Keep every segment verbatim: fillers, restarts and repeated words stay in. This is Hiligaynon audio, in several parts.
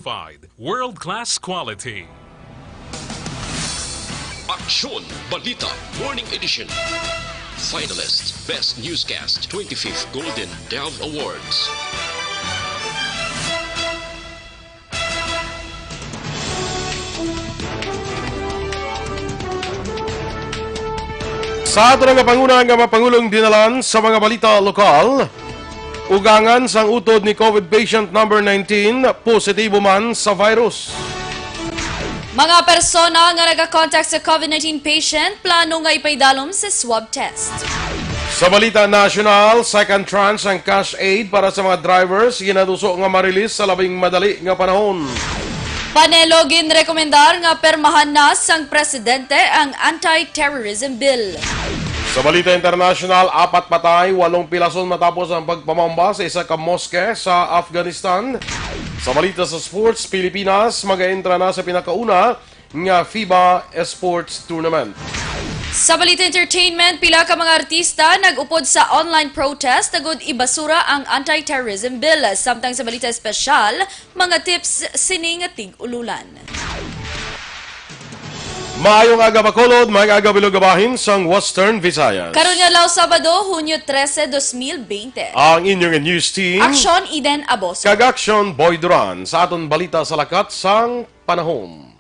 Certified world-class quality. Aksyon Balita Morning Edition. Finalist Best Newscast, twenty-fifth Golden Dove Awards. Sa ato nga panguna nga mga pangulong dinalan sa mga balita lokal, ugangan sang utod ni COVID patient number nineteen, positibo man sa virus. Mga persona nga nagakontak sa COVID nineteen patient, plano nga ipaidalom sa swab test. Sa balita nasyonal, second tranche ang cash aid para sa mga drivers ginaduso nga ma-release sa labing madali nga panahon. Panelo ginrekomendar nga permahan na sang presidente ang anti-terrorism bill. Sa balita internasyonal, apat patay, walong pilason matapos ang pagpamomba sa isa ka moske sa Afghanistan. Sa balita sa sports, Pilipinas magaentra na sa pinakauna nga FIBA Sports Tournament. Sa balita entertainment, pila ka mga artista nag-upod sa online protest agud ibasura ang anti-terrorism bill. Samtang sa balita espesyal, mga tips sini nga tig-ululan. Maayong aga, Bacolod, maayong aga, Bilog, bahin sang Western Visayas. Karon nga adlaw, Sabado, Hunyo trese, dos mil bente. Ang inyong news team, Aksyon, Eden Aboso. Kag Aksyon, Boy Duran. Sa aton balita sa lakat sang panahon.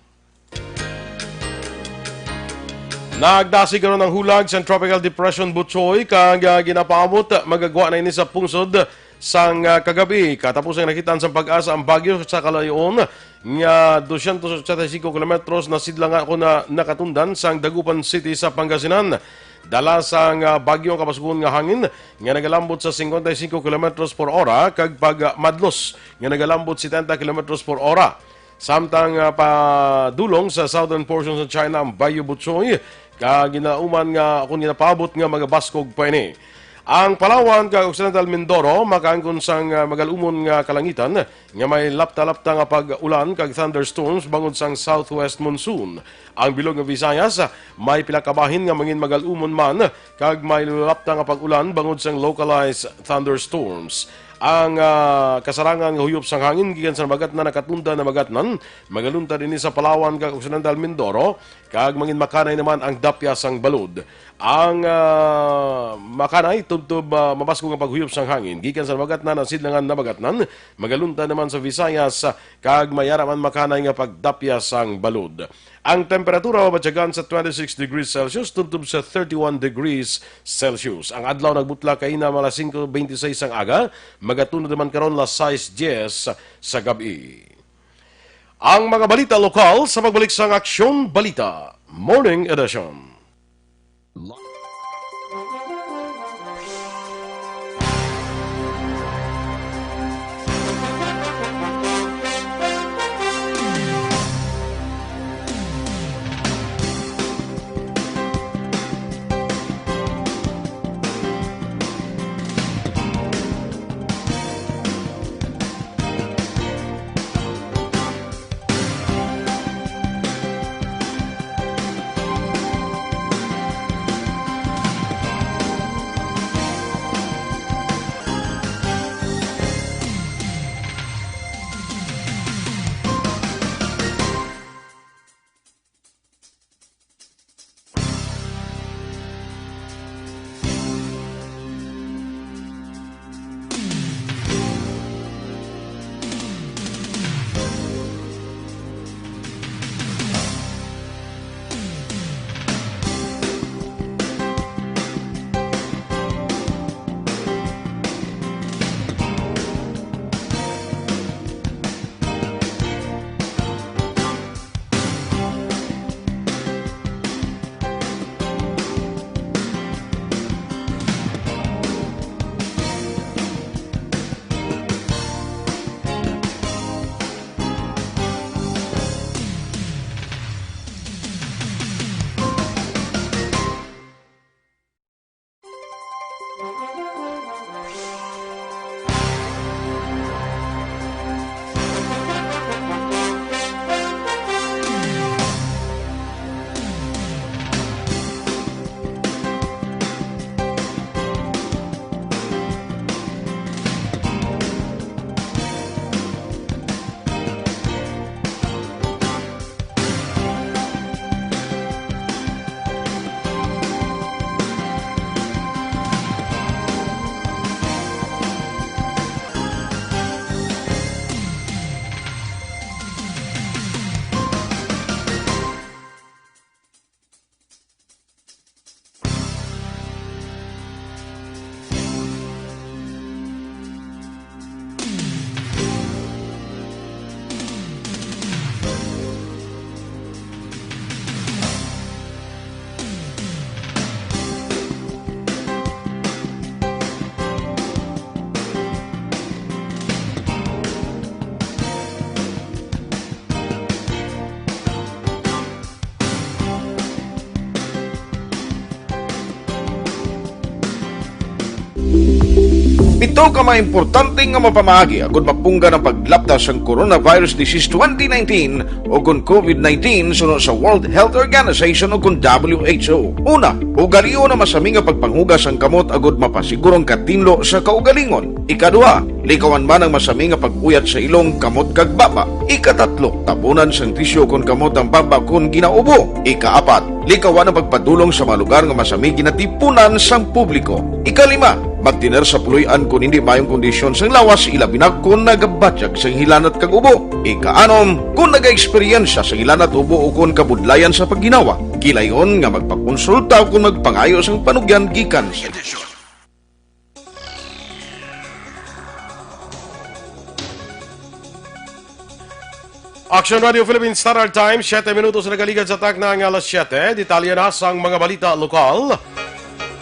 Nagdasig karon ang hulag sang Tropical Depression Butchoy, kag, ah, ginapaabot magagwa na ini sa pungsod sang, ah, kagab-i. Katapos ang nakitaan sang PAGASA ang bagyo sa kalayo-on nga dosyentos ochenta y cinco kilometros na sidlangan o na nakatundan sang Dagupan City sa Pangasinan. Dala sang, ah, bagyo ang kabaskugon nga hangin nga nagalambot sa cincuenta y cinco kilometros por hora kag pagmadlos nga nagalambot setenta kilometros por hora. Samtang, ah, padulong sa southern portion sa China ang Bagyo Butchoy, kag ginauman nga kon ginapaabot nga magabaskog pa ini. Ang Palawan kag Occidental Mindoro makaangkon sang, ah, magalumon nga kalangitan nga may lapta-lapta nga pag-ulan kag thunderstorms bangod sang southwest monsoon. Ang Bilog nga Visayas may pila ka bahin nga mangin magalumon man kag may lapta nga pag-ulan bangod sang localized thunderstorms. Ang, ah, kasarangan nga huyop sang hangin gikan sa nabagatnan nakatundan na magatnan, magaluntad ini sa Palawan kag Occidental Mindoro, kag mangin makanay naman ang dapya sang balod. Ang, ah, makanay tubtob, ah, mabaskog nga paghuyop sang hangin gikan sa nabagatnan ang sidlangan nabagatnan, magaluntad naman sa Visayas, kag may ara man makanay nga pagdapya sang balod. Ang temperatura mabatyagan sa twenty-six degrees Celsius tubtob sa thirty-one degrees Celsius. Ang adlaw nagbutla kaina mga alas singko beintiseis sang aga, magatunod naman karon alas sais dyes sa gab-i. Ang mga balita lokal sa pagbalik sang Aksyon Balita Morning Edition. Ano ka mga importante nga mapamaagi agud mapunggan ang paglapta sang coronavirus disease twenty nineteen o kon COVID nineteen suno sa World Health Organization o kon W H O? Una, ugalion ang masami nga pagpanghugas ang kamot agud mapasiguro ang katinlo sa kaugalingon. Ikaduha, likawan man ang masami nga pag-uyat sa ilong, kamot kag baba. Ikatatlo, tabunan sang tisyo kon kamot ang baba kon ginaubo. Ikaapat, likawan ang pagpadulong sa mga lugar nga masami ginatipunan sang publiko. Ikalima, magtener sa puloy-an kon hindi maayong kondisyon sang lawas, ilabi na kon nagabatyag sang hilanat kag ubo. Ikaanom, kon nagaeksperyensya sang hilanat, ubo o kon kabudlayan sa pagginawa, gilayon nga magpakonsulta o kon magpangayo sang panugyan gikan sa Action Radio Philippines Standard Time, siyete minutos na nagalikan sa takna nga alas siyete. Detalye na sang mga balita lokal.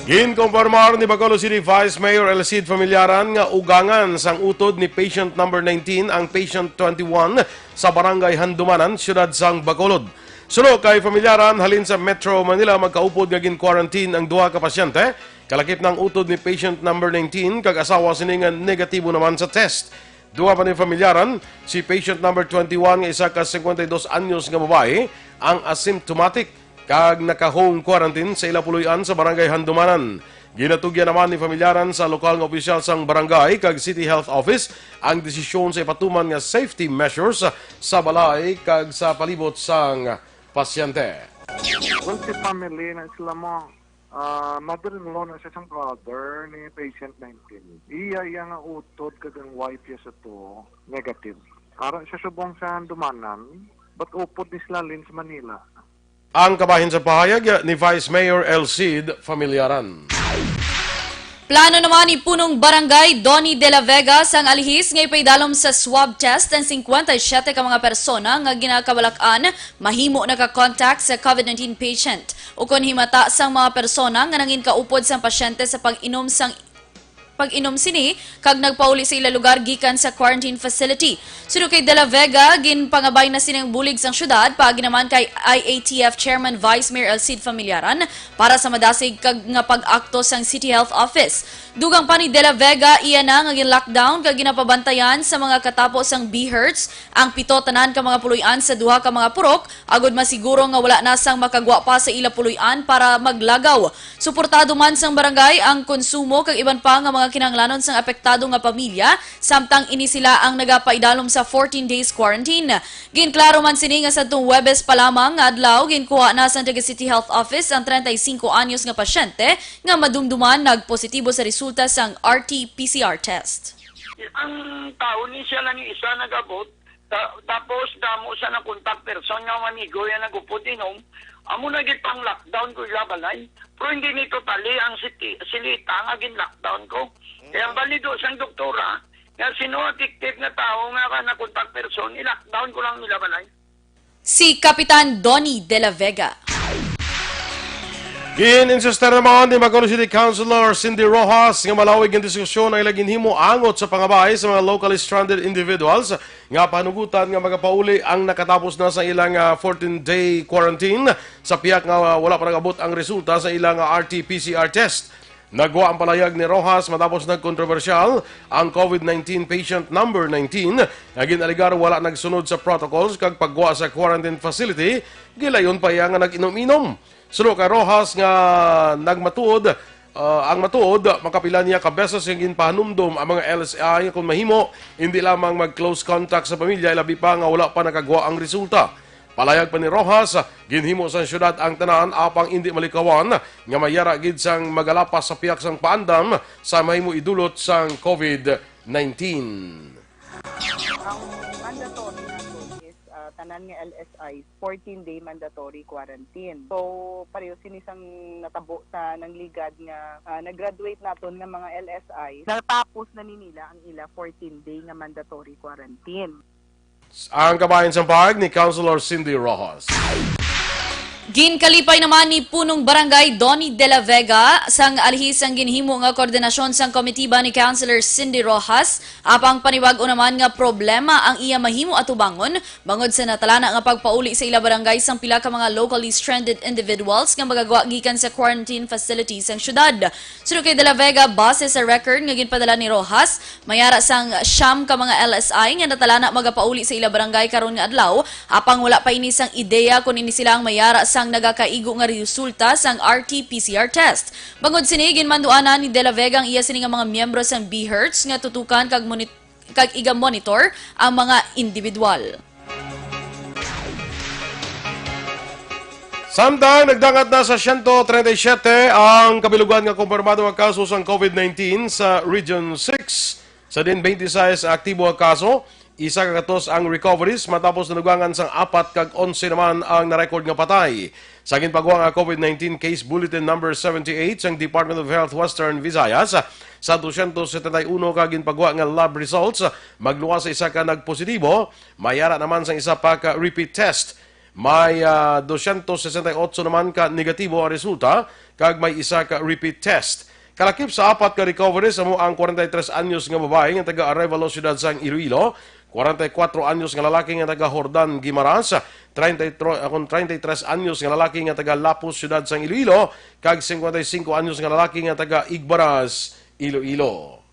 Ginkompormar ni Bacolod City Vice Mayor Elcid Familiaran nga ugangan sang utod ni patient number nineteen ang patient twenty-one sa Barangay Handumanan, siyudad sang Bacolod. Suno kay Familiaran, halin sa Metro Manila, magkaupod nga gin-quarantine ang duha ka pasyente. Kalakip na ang utod ni patient number nineteen kag asawa sini nga negatibo naman sa test. Duha pa ni Familiaran, si patient number twenty-one nga isa ka cincuenta y dos anyos nga babayi ang asymptomatic kag naka-home quarantine sa ila puloy-an sa Barangay Handumanan. Ginatugyan naman ni Familiaran sa lokal nga opisyal sang barangay kag City Health Office ang desisyon sa ipatuman nga safety measures sa balay kag sa palibot sang pasyente. Well, si family na sila mo, ah, mother-in-law na siya sang brother ni patient nineteen. Iya, iya nga utod kag ang wife ya sa to, negative. Ara siya subong sa Handumanan, but upod ni sila lin sa Manila. Ang kabahin sa pahayag ni Vice Mayor Elcid Familiaran. Plano naman ni Punong Barangay Donny de la Vega sang Alihis nga ipaidalom sa swab test ang cincuenta y siete ka mga persona nga ginakabalak-an mahimo naka-contact sa COVID nineteen patient ukon himata sang mga persona nga nangin kaupod sang pasyente sa pag-inom sang pag-inom sini kag nagpauli sa ila lugar gikan sa quarantine facility. Suno kay De La Vega, ginpangabay na sining bulig sang syudad paagi naman kay I A T F Chairman Vice Mayor Elcid Familiaran para sa madasig kag nga pag-akto sang City Health Office. Dugang pa ni De La Vega, iya na nga gin-lockdown kag ginapabantayan sa mga katapo sang BHERTs ang pito tanan ka mga puloy-an sa duha ka mga purok agud masiguro nga wala na sang makagwa pa sa ila puloy-an para maglagaw. Suportado man sang barangay ang konsumo kag iban pa nga mga kinahanglanon sang apektado nga pamilya, samtang ini sila ang nagapaidalom sa fourteen days quarantine. Ginklaro man sini nga sadtong Huwebes pa lamang nga adlaw, ginkuha na sang taga City Health Office ang treinta y cinco anyos nga pasyente nga madumduman nagpositibo sa resulta sang R T P C R test. Ang tawo ni siya lang isa nagabot, ta- tapos damo sa na contact person nga mga amigo yan nagupod inom, amo na gid pang lockdown ko ila balay. Pero hindi ni totally ang siti, silita nga gin lockdown ko. Kaya ang balido sang doktora, nga sino ang active nga tawo nga ka na contact person, i-lockdown ko lang nila balay. Si Kapitan Donny De La Vega. Gin-insister naman ni Bacolod City Councilor Cindy Rojas nga malawig ang diskusyon ang ila ginhimo angot sa pangabay sa mga locally stranded individuals nga panugutan nga magapauli ang nakatapos na sa ilang ah, fourteen-day quarantine sa pihak nga wala pa nag-abot ang resulta sa ilang R T P C R test. Nagwa ang palayag ni Rojas matapos nagkontrobersyal ang COVID nineteen patient number nineteen nga gin-alegar wala nagsunod sa protocols kag pagwa sa quarantine facility, gilayon pa iya nga nag-inom-inom. Suno kay Rojas nga nagmatuod, ah, ang matuod, makapila niya ka beses nga ginpahanumdom ang mga L S I nga kung mahimo, hindi lamang mag-close contact sa pamilya, ilabi pa nga wala pa nakagwa ang resulta. Palayag pa ni Rojas, ginhimo sa syudad ang tanan apang indi malikawan nga may yara gid sang magalapas sa pihak sang paandam sa mahimo idulot sang COVID nineteen. Ang mandatory nato is ah, tanan nga L S Is, fourteen-day mandatory quarantine. So, pareho sini sang natabo sa nangligad nga ah, nag-graduate naton nga mga L S Is. Natapos na ni nila ang ila fourteen-day nga mandatory quarantine. Ang kabahin sang pahayag ni Councilor Cindy Rojas. Ginkalipay naman ni Punong Barangay Donny De La Vega sang alihis ang ginhimo nga koordinasyon sang komitiba ni Councilor Cindy Rojas, apang panibag-o naman nga problema ang iya mahimo atubangon bangod sa natalana nga pagpauli sa ila barangay sang pila ka mga locally stranded individuals nga magagwa gikan sa quarantine facility sang syudad. Suno kay De La Vega, base sa record nga ginpadala ni Rojas, may ara sang siyam ka mga L S I nga natalana magapauli sa ila barangay karon nga adlaw, apang wala pa ini sang ideya kon ini sila ang may ara sang nagakaigo nga resulta sang R T P C R test. Bangod sini, ginmanduanan ni De La Vega ang iya sini nga mga miyembro sang BHERTs nga tutukan kag monit-, kag iga-monitor ang mga individual. Samtang nagdangat na sa siyento treinta y siete ang kabilugan nga kumpirmado nga kaso sang COVID nineteen sa Region six, sa diin twenty-six ang aktibo nga kaso, isa ka gatos ang recoveries matapos nadugangan sang apat kag onse naman ang na-record nga patay. Sa ginpagwa nga COVID nineteen Case Bulletin Number seventy-eight sang Department of Health Western Visayas, sa dosyentos setenta y uno ka ginpagwa nga lab results, magluwas sa isa ka nagpositibo, may ara naman sang isa pa ka repeat test. May, ah, dosyentos sesenta y otso naman ka negatibo ang resulta, kag may isa ka repeat test. Kalakip sa apat ka recoveries, amo ang kwarenta y tres anyos nga babayi nga taga Arevalo, siyudad sang Iloilo, kwarenta y kuwatro anyos nga lalaki nga taga Jordan, Guimaras, treinta y tres, ah, kun treinta y tres anyos nga lalaki nga taga Lapus, siyudad sang Iloilo, kag singkwenta y singko anyos nga lalaki nga taga Igbaras, Iloilo.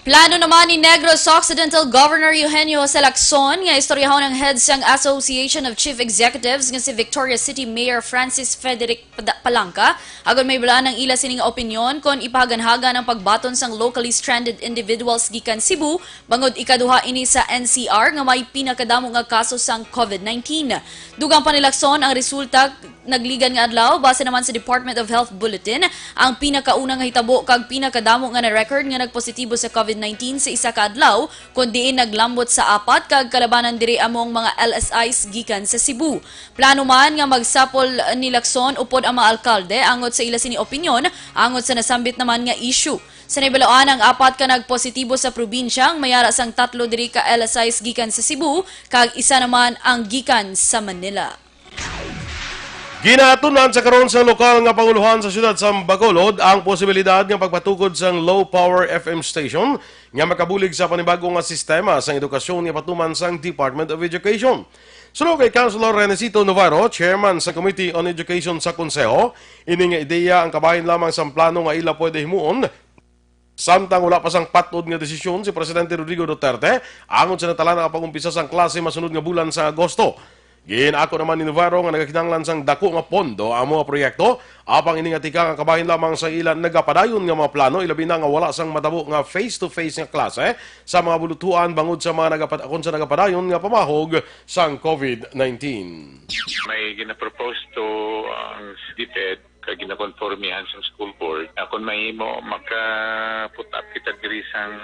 Plano naman ni Negros Occidental Governor Eugenio Jose Lacson nga istoryahon ang head sang Association of Chief Executives nga si Victoria City Mayor Francis Frederick Pada-, Palanca, agod mahibaluan ang ila sini nga opinyon kon ipahaganhagan ang pagbaton sang locally stranded individuals gikan Cebu, bangod ikaduha ini sa N C R nga may pinakadamo nga kaso sang COVID nineteen. Dugang pa ni Lacson ang resulta nagligan nga adlaw, base naman sa Department of Health Bulletin, ang pinakauna nga hitabo kag pinakadamo nga na-record nga nagpositibo sa COVID nineteen sa isa ka adlaw, kon diin naglambot sa apat kag kalabanan diri amo ang mga L S Is gikan sa Cebu. Plano man nga magsapol ni Lacson upod ang mga alkalde angot sa ila sini opinyon angot sa nasambit naman nga issue. Sa nahibaluan, ang apat ka nagpositibo sa probinsya ang may ara sang tatlo diri ka L S Is gikan sa Cebu kag isa naman ang gikan sa Manila. Ginaatun-an sa karon sang lokal nga pangulohan sa siyudad sa Bacolod ang posibilidad nga pagpatukod sang low power F M station nga makabulig sa panibag-o nga sistema sang edukasyon nga patuman sang Department of Education. Suno kay Councilor Renesito Navarro, chairman sa Committee on Education sa Konseho, ini nga ideya ang kabahin lamang sang plano nga ila pwede himuon samtang wala pa sang patnod nga desisyon si Presidente Rodrigo Duterte angon sa natalana nga pag-umpisa sang klase masunod nga bulan sa Agosto. Gin-ako naman ni Navarro nga nagakinahanglan sang dako nga pondo ang mga proyekto, apang ini nga tikang ang kabahin lamang sa ila nagapadayon nga mga plano, ilabi na nga wala sang matabo nga face-to-face nga klase sa mga buluthuan bangod sa mga nagapad-, kon sa nagapadayon nga pamahog sang COVID nineteen. May ginapropose to ang DepEd kag ginakonformihan sang school board. Ah, kung mahimo, maka-put up kita diri sang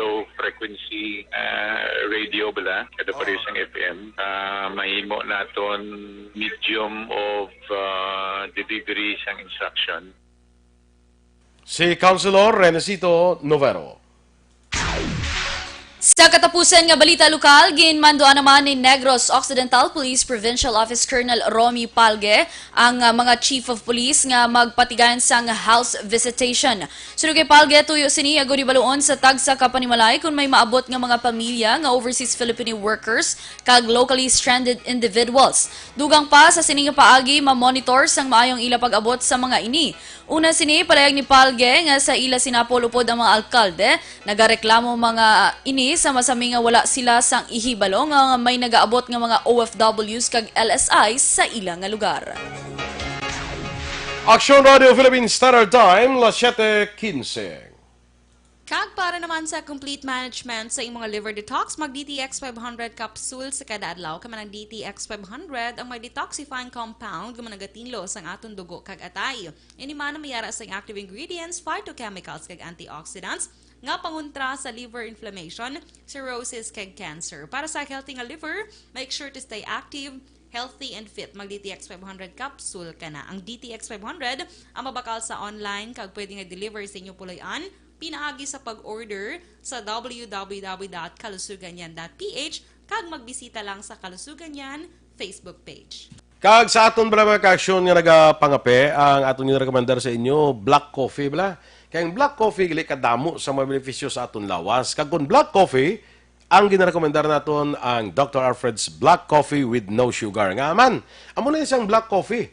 low frequency, ah, radio bala, kada pa rin sang F M. Ah, mahimo naton medium of, ah, delivery sang instruction. Si Councilor Renesito Novero. Sa katapusan nga balita lokal, ginmanduan naman ni Negros Occidental Police Provincial Office Colonel Romy Palge ang, ah, mga Chief of Police nga magpatigayon sang house visitation. Suno kay Palge, tuyo sini agud hibaluon sa tagsa ka panimalay kon may maabot nga mga pamilya nga overseas Filipino workers kag locally stranded individuals. Dugang pa sa sini nga paagi, ma-monitor sang maayong ila pag-abot sa mga ini. Una sini, palayag ni Palge nga sa ila sinapol upod ang mga alkalde, nagareklamo mga ini sa masami nga wala sila sang ihibalo nga may nagaabot nga mga O F Ws kag L S Is sa ila nga lugar. Aksyon Radio Philippine Standard Time, las siete quince. Kag para naman sa complete management sa imong liver detox, mag D T X five hundred capsule sa kada adlaw. Kay man ang D T X five hundred ang may detoxifying compound nga managatindog sang aton dugo kag atay. Ini man may ara sang active ingredients, phytochemicals kag antioxidants nga pangontra sa liver inflammation, cirrhosis kag cancer. Para sa healthy nga liver, make sure to stay active, healthy and fit. Mag D T X five hundred capsule ka na. Ang D T X five hundred ang mabakal sa online kag pwede nga deliver sa inyo puloy-an pinaagi sa pag-order sa W W W dot kalusuganyan dot P H kag magbisita lang sa Kalusuganyan Facebook page. Kag sa aton bala mga kaaksyon nga nagapangape, ang aton ginarekomendar sa inyo, black coffee bala. Kay ang black coffee gali kadamo sa mga benepisyo sa aton lawas. Kag kung black coffee, ang ginarekomendar naton ang Doctor Alfred's Black Coffee with No Sugar. Nga man, amo na siyang black coffee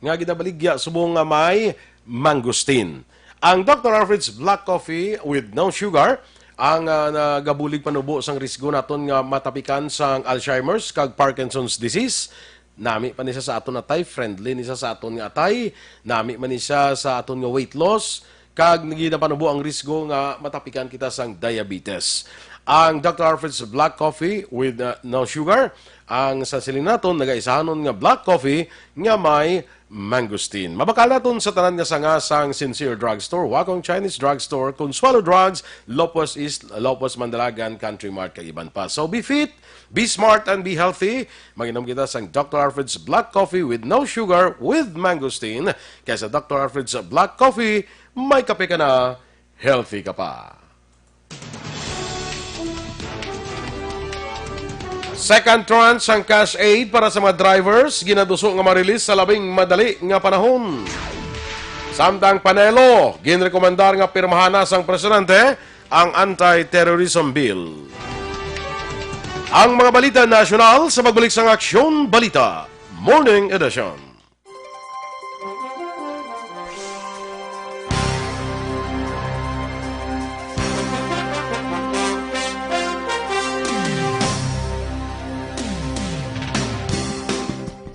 nga ginabaligya subong nga may mangosteen. Ang Doctor Alfred's Black Coffee with No Sugar ang ah, nagabulig panubo sang risgo naton nga matapikan sang Alzheimer's kag Parkinson's disease. Nami pa ni siya sa aton atay, friendly ni siya sa aton nga atay, nami man ni siya sa aton nga weight loss, kag ginapanubo ang risgo nga matapikan kita sang diabetes. Ang Doctor Alfred's Black Coffee with uh, no sugar, ang sa siling naton nagaisahanon nga black coffee nga may mangosteen. Mabakal naton sa tanan nga sanga sang Sincere Drugstore, Wacong Chinese Drugstore, Consuelo Drugs, Lopez East, Lopez Mandalagan, Country Mart, kag iban pa. So be fit, be smart, and be healthy. Mag-inom kita sang Doctor Alfred's Black Coffee with no sugar with mangosteen. Kay sa Doctor Alfred's Black Coffee, may kape ka na, healthy ka pa. Second tranche sang cash aid para sa mga drivers ginaduso nga ma-release sa labing madali nga panahon. Samtang panelo, ginrekomendar nga pirmahan na sang presidente ang anti-terrorism bill. Ang mga balita nasyonal sa pagbalik sang Aksyon Balita Morning Edition.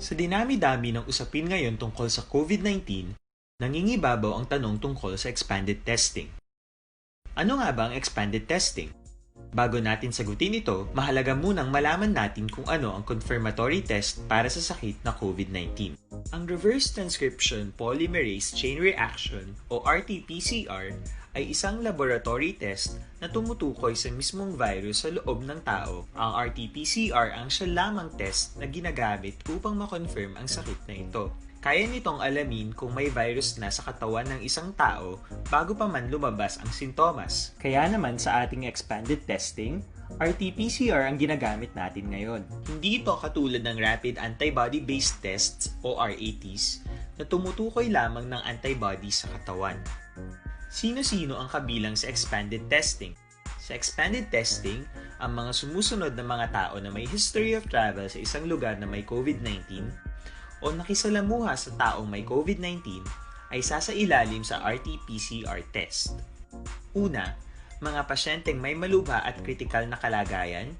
Sa dinami-dami ng usapin ngayon tungkol sa COVID nineteen, nangingibabaw ang tanong tungkol sa expanded testing. Ano nga ba ang expanded testing? Bago natin sagutin ito, mahalaga munang malaman natin kung ano ang confirmatory test para sa sakit na COVID nineteen. Ang reverse transcription polymerase chain reaction o R T P C R ay isang laboratory test na tumutukoy sa mismong virus sa loob ng tao. Ang R T P C R ang siya lamang test na ginagamit upang ma-confirm ang sakit na ito. Kaya nitong alamin kung may virus na sa katawan ng isang tao bago pa man lumabas ang sintomas. Kaya naman sa ating expanded testing, R T P C R ang ginagamit natin ngayon. Hindi ito katulad ng rapid antibody-based tests o R A Ts na tumutukoy lamang ng antibodies sa katawan. Sino-sino ang kabilang sa expanded testing? Sa expanded testing, ang mga sumusunod na mga tao na may history of travel sa isang lugar na may COVID nineteen o nakisalamuha sa taong may COVID nineteen ay sasailalim sa R T P C R test. Una, mga pasyenteng may malubha at kritikal na kalagayan.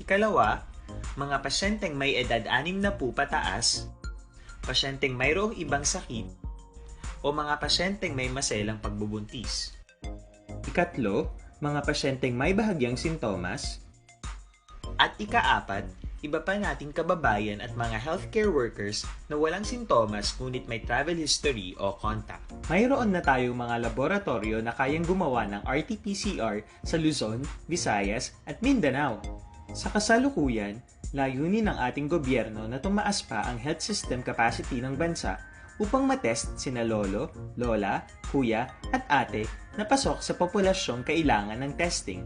Ikalawa, mga pasyenteng may edad anim na po pataas, pasyenteng mayroong ibang sakit, o mga pasyenteng may maselang pagbubuntis. Ikatlo, mga pasyenteng may bahagyang sintomas. At ikaapat, iba pa nating kababayan at mga healthcare workers na walang sintomas ngunit may travel history o contact. Mayroon na tayong mga laboratoryo na kayang gumawa ng R T P C R sa Luzon, Visayas, at Mindanao. Sa kasalukuyan, layunin ng ating gobyerno na tumaas pa ang health system capacity ng bansa upang matest sina lolo, lola, kuya, at ate na pasok sa populasyong kailangan ng testing.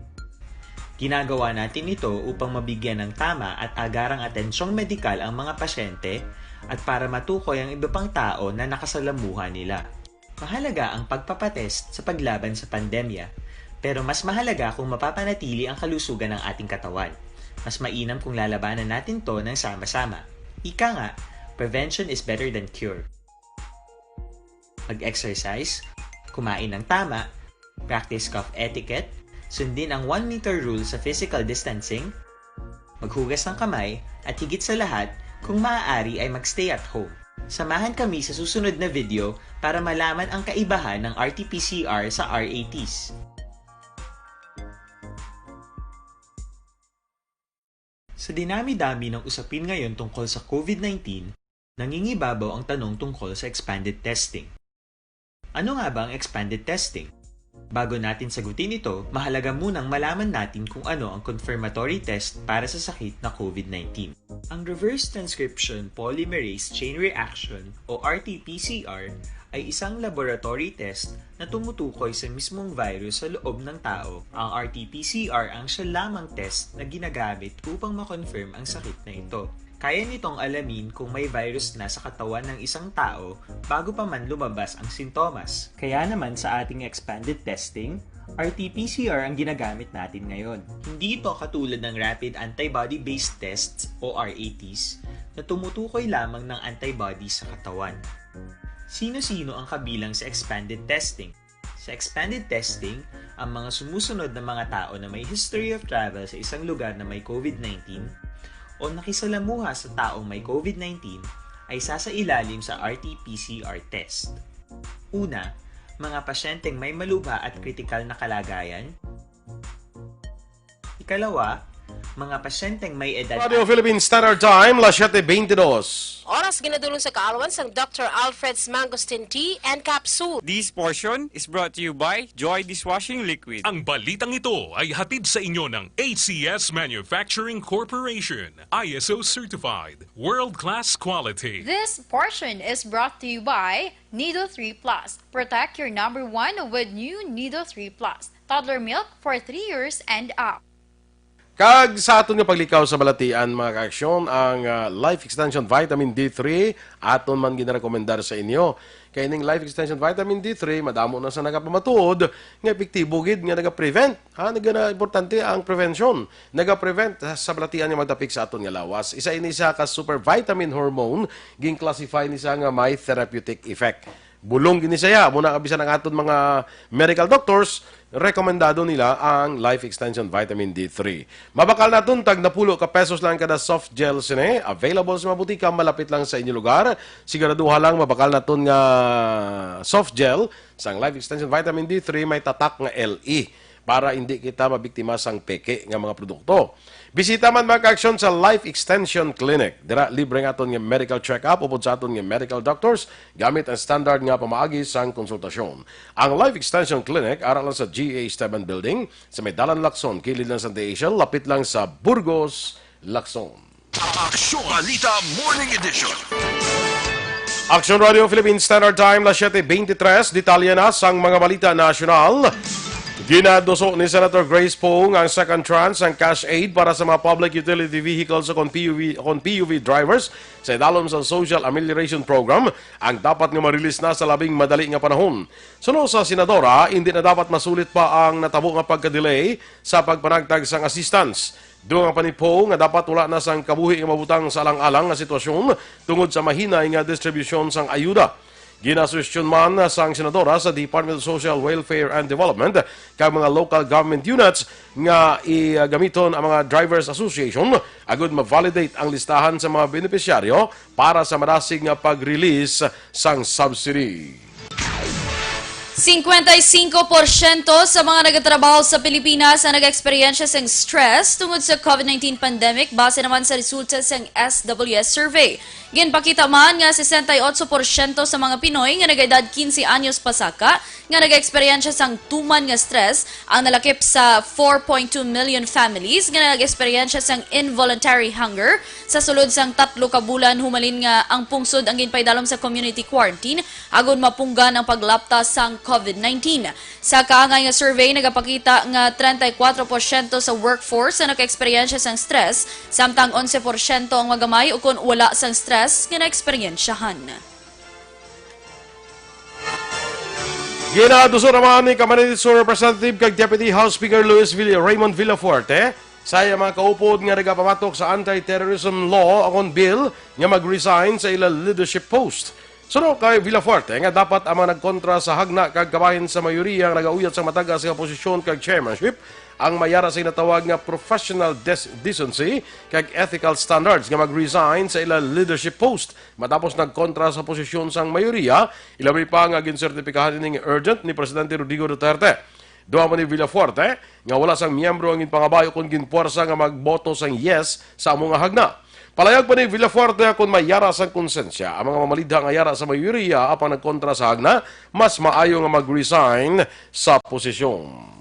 Ginagawa natin ito upang mabigyan ng tama at agarang atensyong medikal ang mga pasyente at para matukoy ang iba pang tao na nakasalamuha nila. Mahalaga ang pagpapatest sa paglaban sa pandemya, pero mas mahalaga kung mapapanatili ang kalusugan ng ating katawan. Mas mainam kung lalabanan natin to ng sama-sama. Ika nga, prevention is better than cure. Mag-exercise, kumain ng tama, practice cough etiquette, sundin ang one meter rule sa physical distancing, maghugas ng kamay, at higit sa lahat, kung maaari ay mag-stay at home. Samahan kami sa susunod na video para malaman ang kaibahan ng R T P C R sa R A Ts. Sa dinami-dami ng usapin ngayon tungkol sa COVID nineteen, nangingibabaw ang tanong tungkol sa expanded testing. Ano nga ba ang expanded testing? Bago natin sagutin ito, mahalaga munang malaman natin kung ano ang confirmatory test para sa sakit na COVID nineteen. Ang reverse transcription polymerase chain reaction o R T P C R ay isang laboratory test na tumutukoy sa mismong virus sa loob ng tao. Ang R T P C R ang siya lamang test na ginagamit upang ma-confirm ang sakit na ito. Kaya nitong alamin kung may virus na sa katawan ng isang tao bago pa man lumabas ang sintomas. Kaya naman sa ating expanded testing, R T P C R ang ginagamit natin ngayon. Hindi ito katulad ng rapid antibody-based tests o R A Ts na tumutukoy lamang ng antibody sa katawan. Sino-sino ang kabilang sa expanded testing? Sa expanded testing, ang mga sumusunod na mga tao na may history of travel sa isang lugar na may COVID nineteen o nakisalamuha sa taong may COVID nineteen ay sasailalim sa R T P C R test. Una, mga pasyenteng may malubha at kritikal na kalagayan. Ikalawa, mga pasyenteng may edad. Radio Philippine Standard Time, las siete veintidós. Oras ginadulong sa kaalwan sang Doctor Alfred's Mangosteen Tea and Capsule. This portion is brought to you by Joy Dishwashing Liquid. Ang balitang ito ay hatid sa inyo ng A C S Manufacturing Corporation, I S O certified, world-class quality. This portion is brought to you by Nido three Plus. Protect your number one with new Nido three Plus. Toddler milk for three years and up. Kag sa aton nga paglikaw sa balatian, mga kaaksyon, ang, ah, Life Extension Vitamin D three aton man ginarekomendar sa inyo. Kay ning Life Extension Vitamin D three, madamo na sa nagapamatuod nga epektibo gid nga nagaprevent. Ha, naga-, importante ang prevention. Nagaprevent sa balatian nga magdapig sa aton nga lawas. Isa ini sa ka super vitamin hormone, gin-classify ni sa nga may therapeutic effect. Bulong gini siya. Amo na, bisan ang aton mga medical doctors, rekomendado nila ang Life Extension Vitamin D three. Mabakal naton, tag napulo ka pesos lang kada soft gel sini. Available sa mga butika malapit lang sa inyo lugar. Siguraduha lang mabakal naton nga soft gel sang Life Extension Vitamin D three may tatak nga L E para hindi kita mabiktima sang peke nga mga produkto. Bisita man, mga kaaksyon, sa Life Extension Clinic. Dira, libre ang aton nga medical check-up upod sa aton nga medical doctors gamit ang standard nga pamaagi sang konsultasyon. Ang Life Extension Clinic ara lang sa G A Esteban Building, sa may Dalan Lacson, kilid lang sa Santa Asia, lapit lang sa Burgos, Lacson. Aksyon Balita Morning Edition. Aksyon Radio Philippine Standard Time, las siete veintitrés. Detalye na sang mga balita nasyonal. Ginaduso ni Senator Grace Poe ang second tranche sang cash aid para sa mga public utility vehicles o kon P U V, o kon P U V drivers sa idalom sa Social Amelioration Program, ang dapat nga ma-release na sa labing madali nga panahon. Suno sa senadora, hindi na dapat masulit pa ang natabo nga pagka-delay sa pagpanagtag sang assistance. Dugang pa ni Poe nga dapat wala na sang kabuhi nga mabutang sa alang-alang nga sitwasyon tungod sa mahinay nga distribusyon sang ayuda. Ginasuhestyon man sang senadora sa Department of Social Welfare and Development kag mga local government units nga igamiton ang mga Drivers Association agud ma-validate ang listahan sa mga benepisyaryo para sa madasig nga pag-release sang subsidy. Cincuenta y cinco por ciento sa mga nagatrabaho sa Pilipinas ang nag-eksperyensya sang stress tungod sa COVID nineteen pandemic, base naman sa resulta sang S W S survey. Ginpakita man nga sesenta y ocho por ciento sa mga Pinoy nga nagaedad quince anyos pasaka nga nag-eksperyensya sang tuman nga stress ang nalakip sa four point two million families nga nag-eksperyensya sang involuntary hunger sa sulod sang tatlo ka bulan humalin nga ang pungsod ang ginpaidalom sa community quarantine agud mapunggan ang paglapta sang COVID nineteen. Sa kaangay nga survey, nagapakita nga treinta y cuatro por ciento sa workforce ang nakaeksperyensya sang stress, samtang onse por ciento ang magamay ukon wala sang stress nga naeksperyensyahan. Ginaduso naman ni Camarines Sur Representative kag Deputy House Speaker Luis Vill-, Raymond Villafuerte sa iya mga kaupod nga nagapamatok sa anti-terrorism law akon bill nga mag-resign sa ila leadership post. Suno kay Villafuerte nga dapat ang mga nagkontra sa hagna kag kabahin sa mayoriya nga nagauyat sa matagas nga posisyon kag chairmanship ang mayara sa ginatawag nga professional des-, decency kag ethical standards nga mag-resign sa ila leadership post matapos nagkontra sa posisyon sang mayoriya, ilabi pa nga ginsertipikahan ini nga urgent ni Presidente Rodrigo Duterte. Duha man ni Villafuerte nga wala sang miyembro ang ginpangabay ukon ginpuwersa nga magboto sang yes sa amo nga hagna. Palayag pa ni Villafuerte, kon may yara sang konsensya ang mga mamalidha nga yara sa mayoriya apang nagkontra sa hagna, mas maayo nga mag-resign sa posisyon.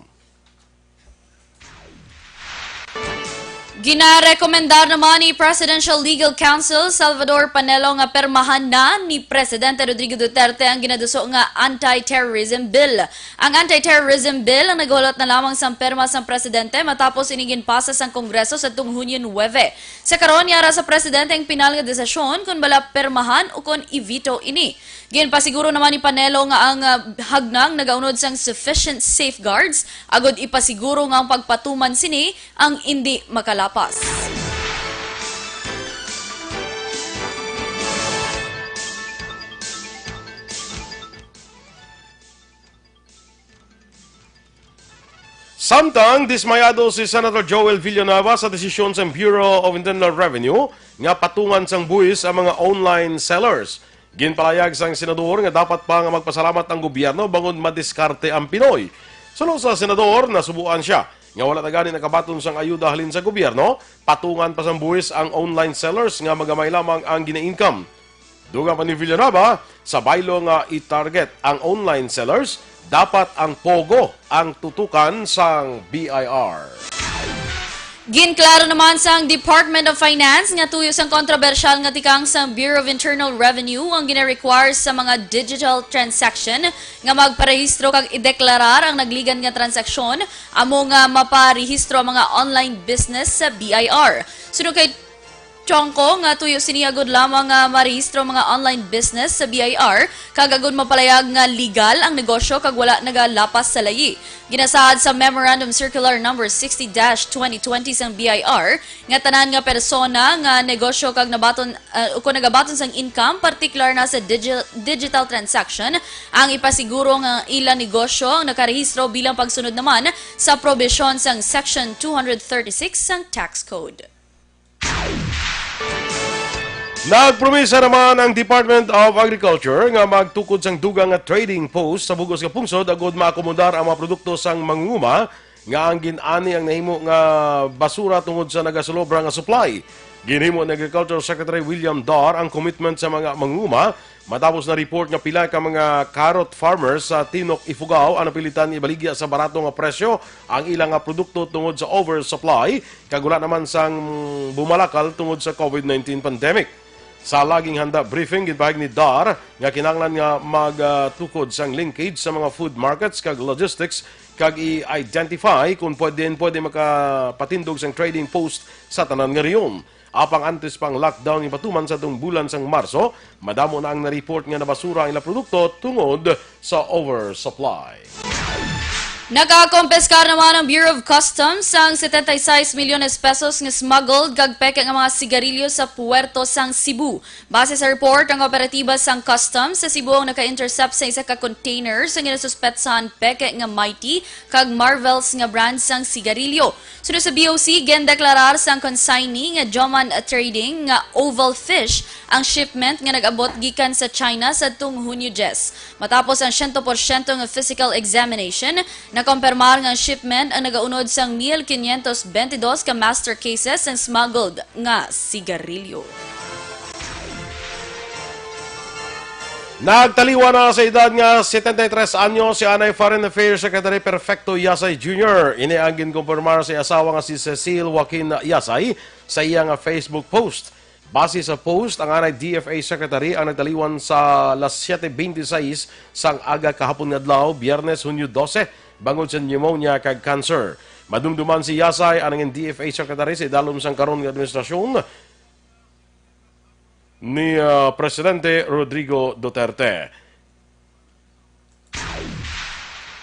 Ginarekomendar naman ni Presidential Legal Counsel Salvador Panelo nga permahan na ni Presidente Rodrigo Duterte ang ginaduso nga anti-terrorism bill. Ang anti-terrorism bill ang nagahulot na lamang sang perma sang presidente matapos ini ginpasa sang Kongreso sa tung Hunyo nuebe. Sa karon, yara sa presidente ang pinal nga desisyon kon bala permahan o kon i-veto ini. Ginpasiguro naman ni Panelo nga ang, ah, hagnang nagaunod sang sufficient safeguards agod ipasiguro nga ang pagpatuman sini ang indi makalapas. Samtang dismayado si Senator Joel Villanueva sa desisyon sang Bureau of Internal Revenue nga patungan sang buhis ang mga online sellers. Ginpalayag sang senador nga dapat pa nga magpasalamat ang gobyerno bangod madiskarte ang Pinoy. Suno sa senador, nasubuan sia nga wala na gani nakabaton sang ayuda halin sa gobyerno, patungan pa sang buhis ang online sellers nga magamay lamang ang gina-income. Dugang pa ni Villanueva, sa baylo nga i-target ang online sellers, dapat ang POGO ang tutukan sang B I R. Ginklaro naman sang Department of Finance nga tuyo sang kontrobersyal nga tikang sang Bureau of Internal Revenue ang gina-require sa mga digital transaction nga magparehistro kag ideklarar ang nagligan nga transaksyon, amo nga maparehistro ang mga online business sa B I R. Suno kay Chongco nga tuyo sini agud lamang nga marehistro ang mga online business sa B I R kag agud mapalayag nga legal ang negosyo kag wala nagalapas sa layi. Ginasaad sa Memorandum Circular Number sixty dash twenty twenty sang B I R nga tanan nga persona nga negosyo kag nabaton, ah, ukon nagabaton sang income, partikular na sa digi-, digital transaction, ang ipasiguro nga ila negosyo ang nakarehistro bilang pagsunod naman sa probisyon sang Section two hundred thirty-six sang Tax Code. Nagpromisa naman ang Department of Agriculture nga magtukod sang dugang nga trading post sa bug-os nga pungsod agud maakomodar ang mga produkto sang mangunguma nga ang gin-ani ang nahimo nga basura tungod sa nagasulobra nga supply. Ginhimo ni Agriculture Secretary William Dar ang commitment sa mga mangunguma matapos na-report nga pila ka mga carrot farmers sa Tinok, Ifugao ang napilitan nga ibaligya sa barato nga presyo ang ila nga produkto tungod sa oversupply kag wala naman sang bumalakal tungod sa COVID nineteen pandemic. Sa laging handa briefing, ginpahayag ni Dar nga kinahanglan nga magtukod sang linkage sa mga food markets kag logistics kag i-identify kung pwede, pwede makapatindog sang trading post sa tanan nga rehiyon. Apang antes pa ang lockdown ipatuman sa atong bulan sang Marso, madamo na ang na-report nga nabasura ang ilang produkto tungod sa oversupply. Nakakompiskar naman ang Bureau of Customs sang setenta y seis milyones pesos nga smuggled kag peke nga mga sigarilyo sa puwerto sang Cebu. Base sa report, ang operatiba sang Customs sa Cebu ang naka-intercept sa isa ka container sa ginasuspetsahan peke nga Mighty kag Marvels nga brand sang sigarilyo. Suno sa B O C, gindeklarar sang consignee nga Joman Trading nga Oval Fish ang shipment nga nag-abot gikan sa China sadtong Hunyo diyes. Matapos ang siyento porsyento nga physical examination, nakompirmar nga ang shipment ang nagaunod sang mil quinientos veintidós ka master cases sang smuggled nga sigarilyo. Nagtaliwan na sa edad nga setenta y tres anyos si anay Foreign Affairs Secretary Perfecto Yasay Junior. Ini ang ginkumpirmar sa asawa nga si Cecile Joaquin Yasay sa iya nga Facebook post. Base sa post, ang anay D F A Secretary ang nagtaliwan sa las siete veintiséis sang aga kahapon nga adlaw, Biyernes, Hunyo dose, bangod sa pneumonia kag cancer. Madumduman si Yasay ang nangin D F A Secretary sa idalom sang karon nga administrasyon ni, ah, Presidente Rodrigo Duterte.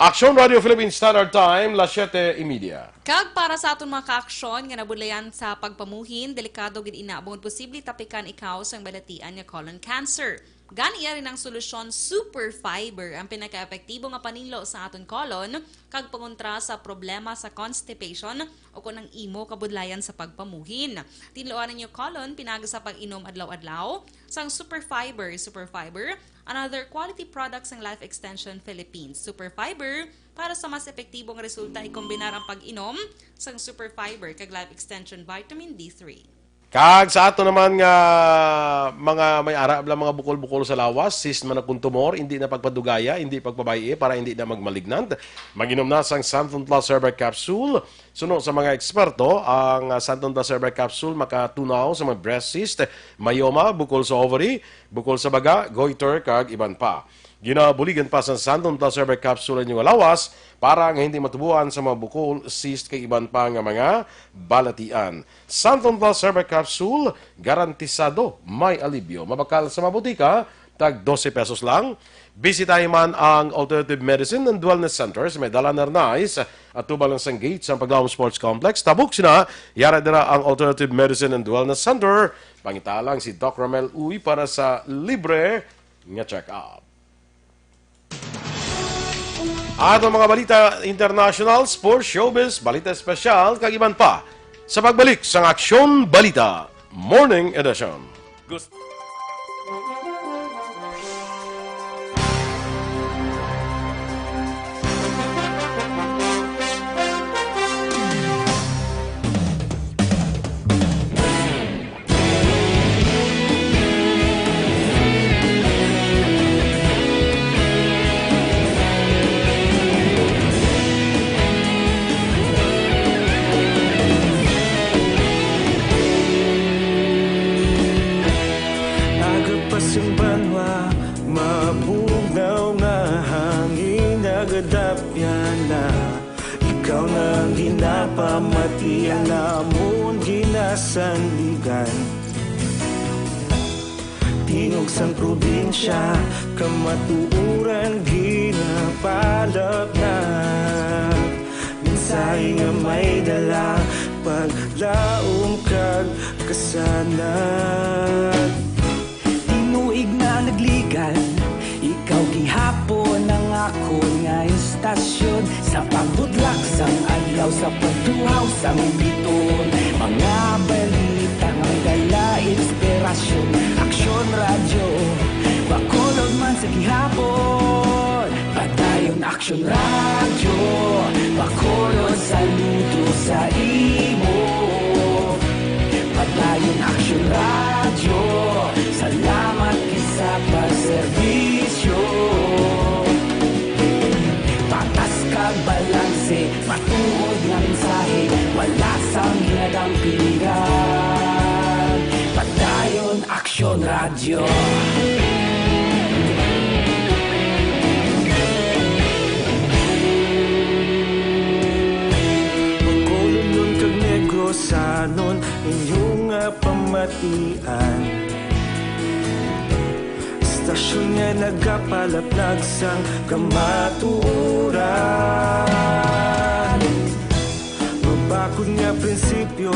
Aksyon Radio Philippine Standard Time, las siete y media. Kag para sa aton mga kaaksyon nga nabudlayan sa pagpamuhin, delikado gid ina bangod posible tapikan ikaw sang balatian nga colon cancer. Gani, yari ang solusyon, Super Fiber, ang pinakaepektibo nga paninlo sa aton colon kag pangontra sa problema sa constipation o kon ang imo kabudlayan sa pagpamuhin. Tinluan ninyo colon pinagi sa pag-inom adlaw-adlaw sang Super Fiber. Super Fiber, another quality product sang Life Extension Philippines. Super Fiber, para sa mas epektibong resulta, ikombinar ang pag-inom sang Super Fiber kag Life Extension Vitamin D three. Kag sa ato naman nga mga may ara bala mga bukol-bukol sa lawas, cyst man o kon tumor, hindi na pagpadugaya, hindi pagpabay-i para hindi na magmalignant. Mag-inom na sang Santon Plus Herbal Capsule. Suno sa mga eksperto, ang, ah, Santon Plus Herbal Capsule makatunaw sa mga breast cyst, myoma, bukol sa ovary, bukol sa baga, goiter, kag iban pa. Ginabuligan pa sa Santon Plus Herbal Capsule ang inyong lawas para nga hindi matubuan sa mga bukol, cyst, kag iban pa nga mga balatian. Santon Plus Herbal Capsule, garantisado may alibyo. Mabakal sa mga botika, tag dose pesos lang. Bisitahi man ang Alternative Medicine and Wellness Center sa may Dalan Arnaiz, atubang lang sang gate sang Paglaom Sports Complex. Tabok sina, yara dira ang Alternative Medicine and Wellness Center. Pangita lang si Doc Romel Uy para sa libre nga check-up. Ato mga balita international, sports, showbiz, balita espesyal, kag iban pa sa pagbalik sang Aksyon Balita Morning Edition. Gust- Aga pa sing banwa, mabugnaw nga hangin, nagadapyan na. Ikaw na ang ginapamatian namon ginasandigan. Tingog sang probinsya, kamatuoran ginapalapnag. Mensahe nga may dala, paglaom kag kasanag. Tinuig na nagligan, ikaw gihapon ang akon nga istasyon. Sa pagbudlak sang adlaw, sa pagtuhaw sang bituon, mga balita nga may dala inspirasyon. Aksyon Radyo, Bacolod man sa gihapon. Padayon Aksyon Radyo, Bacolod, saludo sa imo. Padayon Aksyon Radyo, salamat gid sa pagserbisyo. Patas kag balanse, matuod nga mensahe, wala sang ginadampigan. Padayon Aksyon Radyo. Bacolodnon kag Negrosanon, inyo nga pamatian. Istasyon nga nagapalapnag sang kamatuoran. Mabakod nga prinsipyo,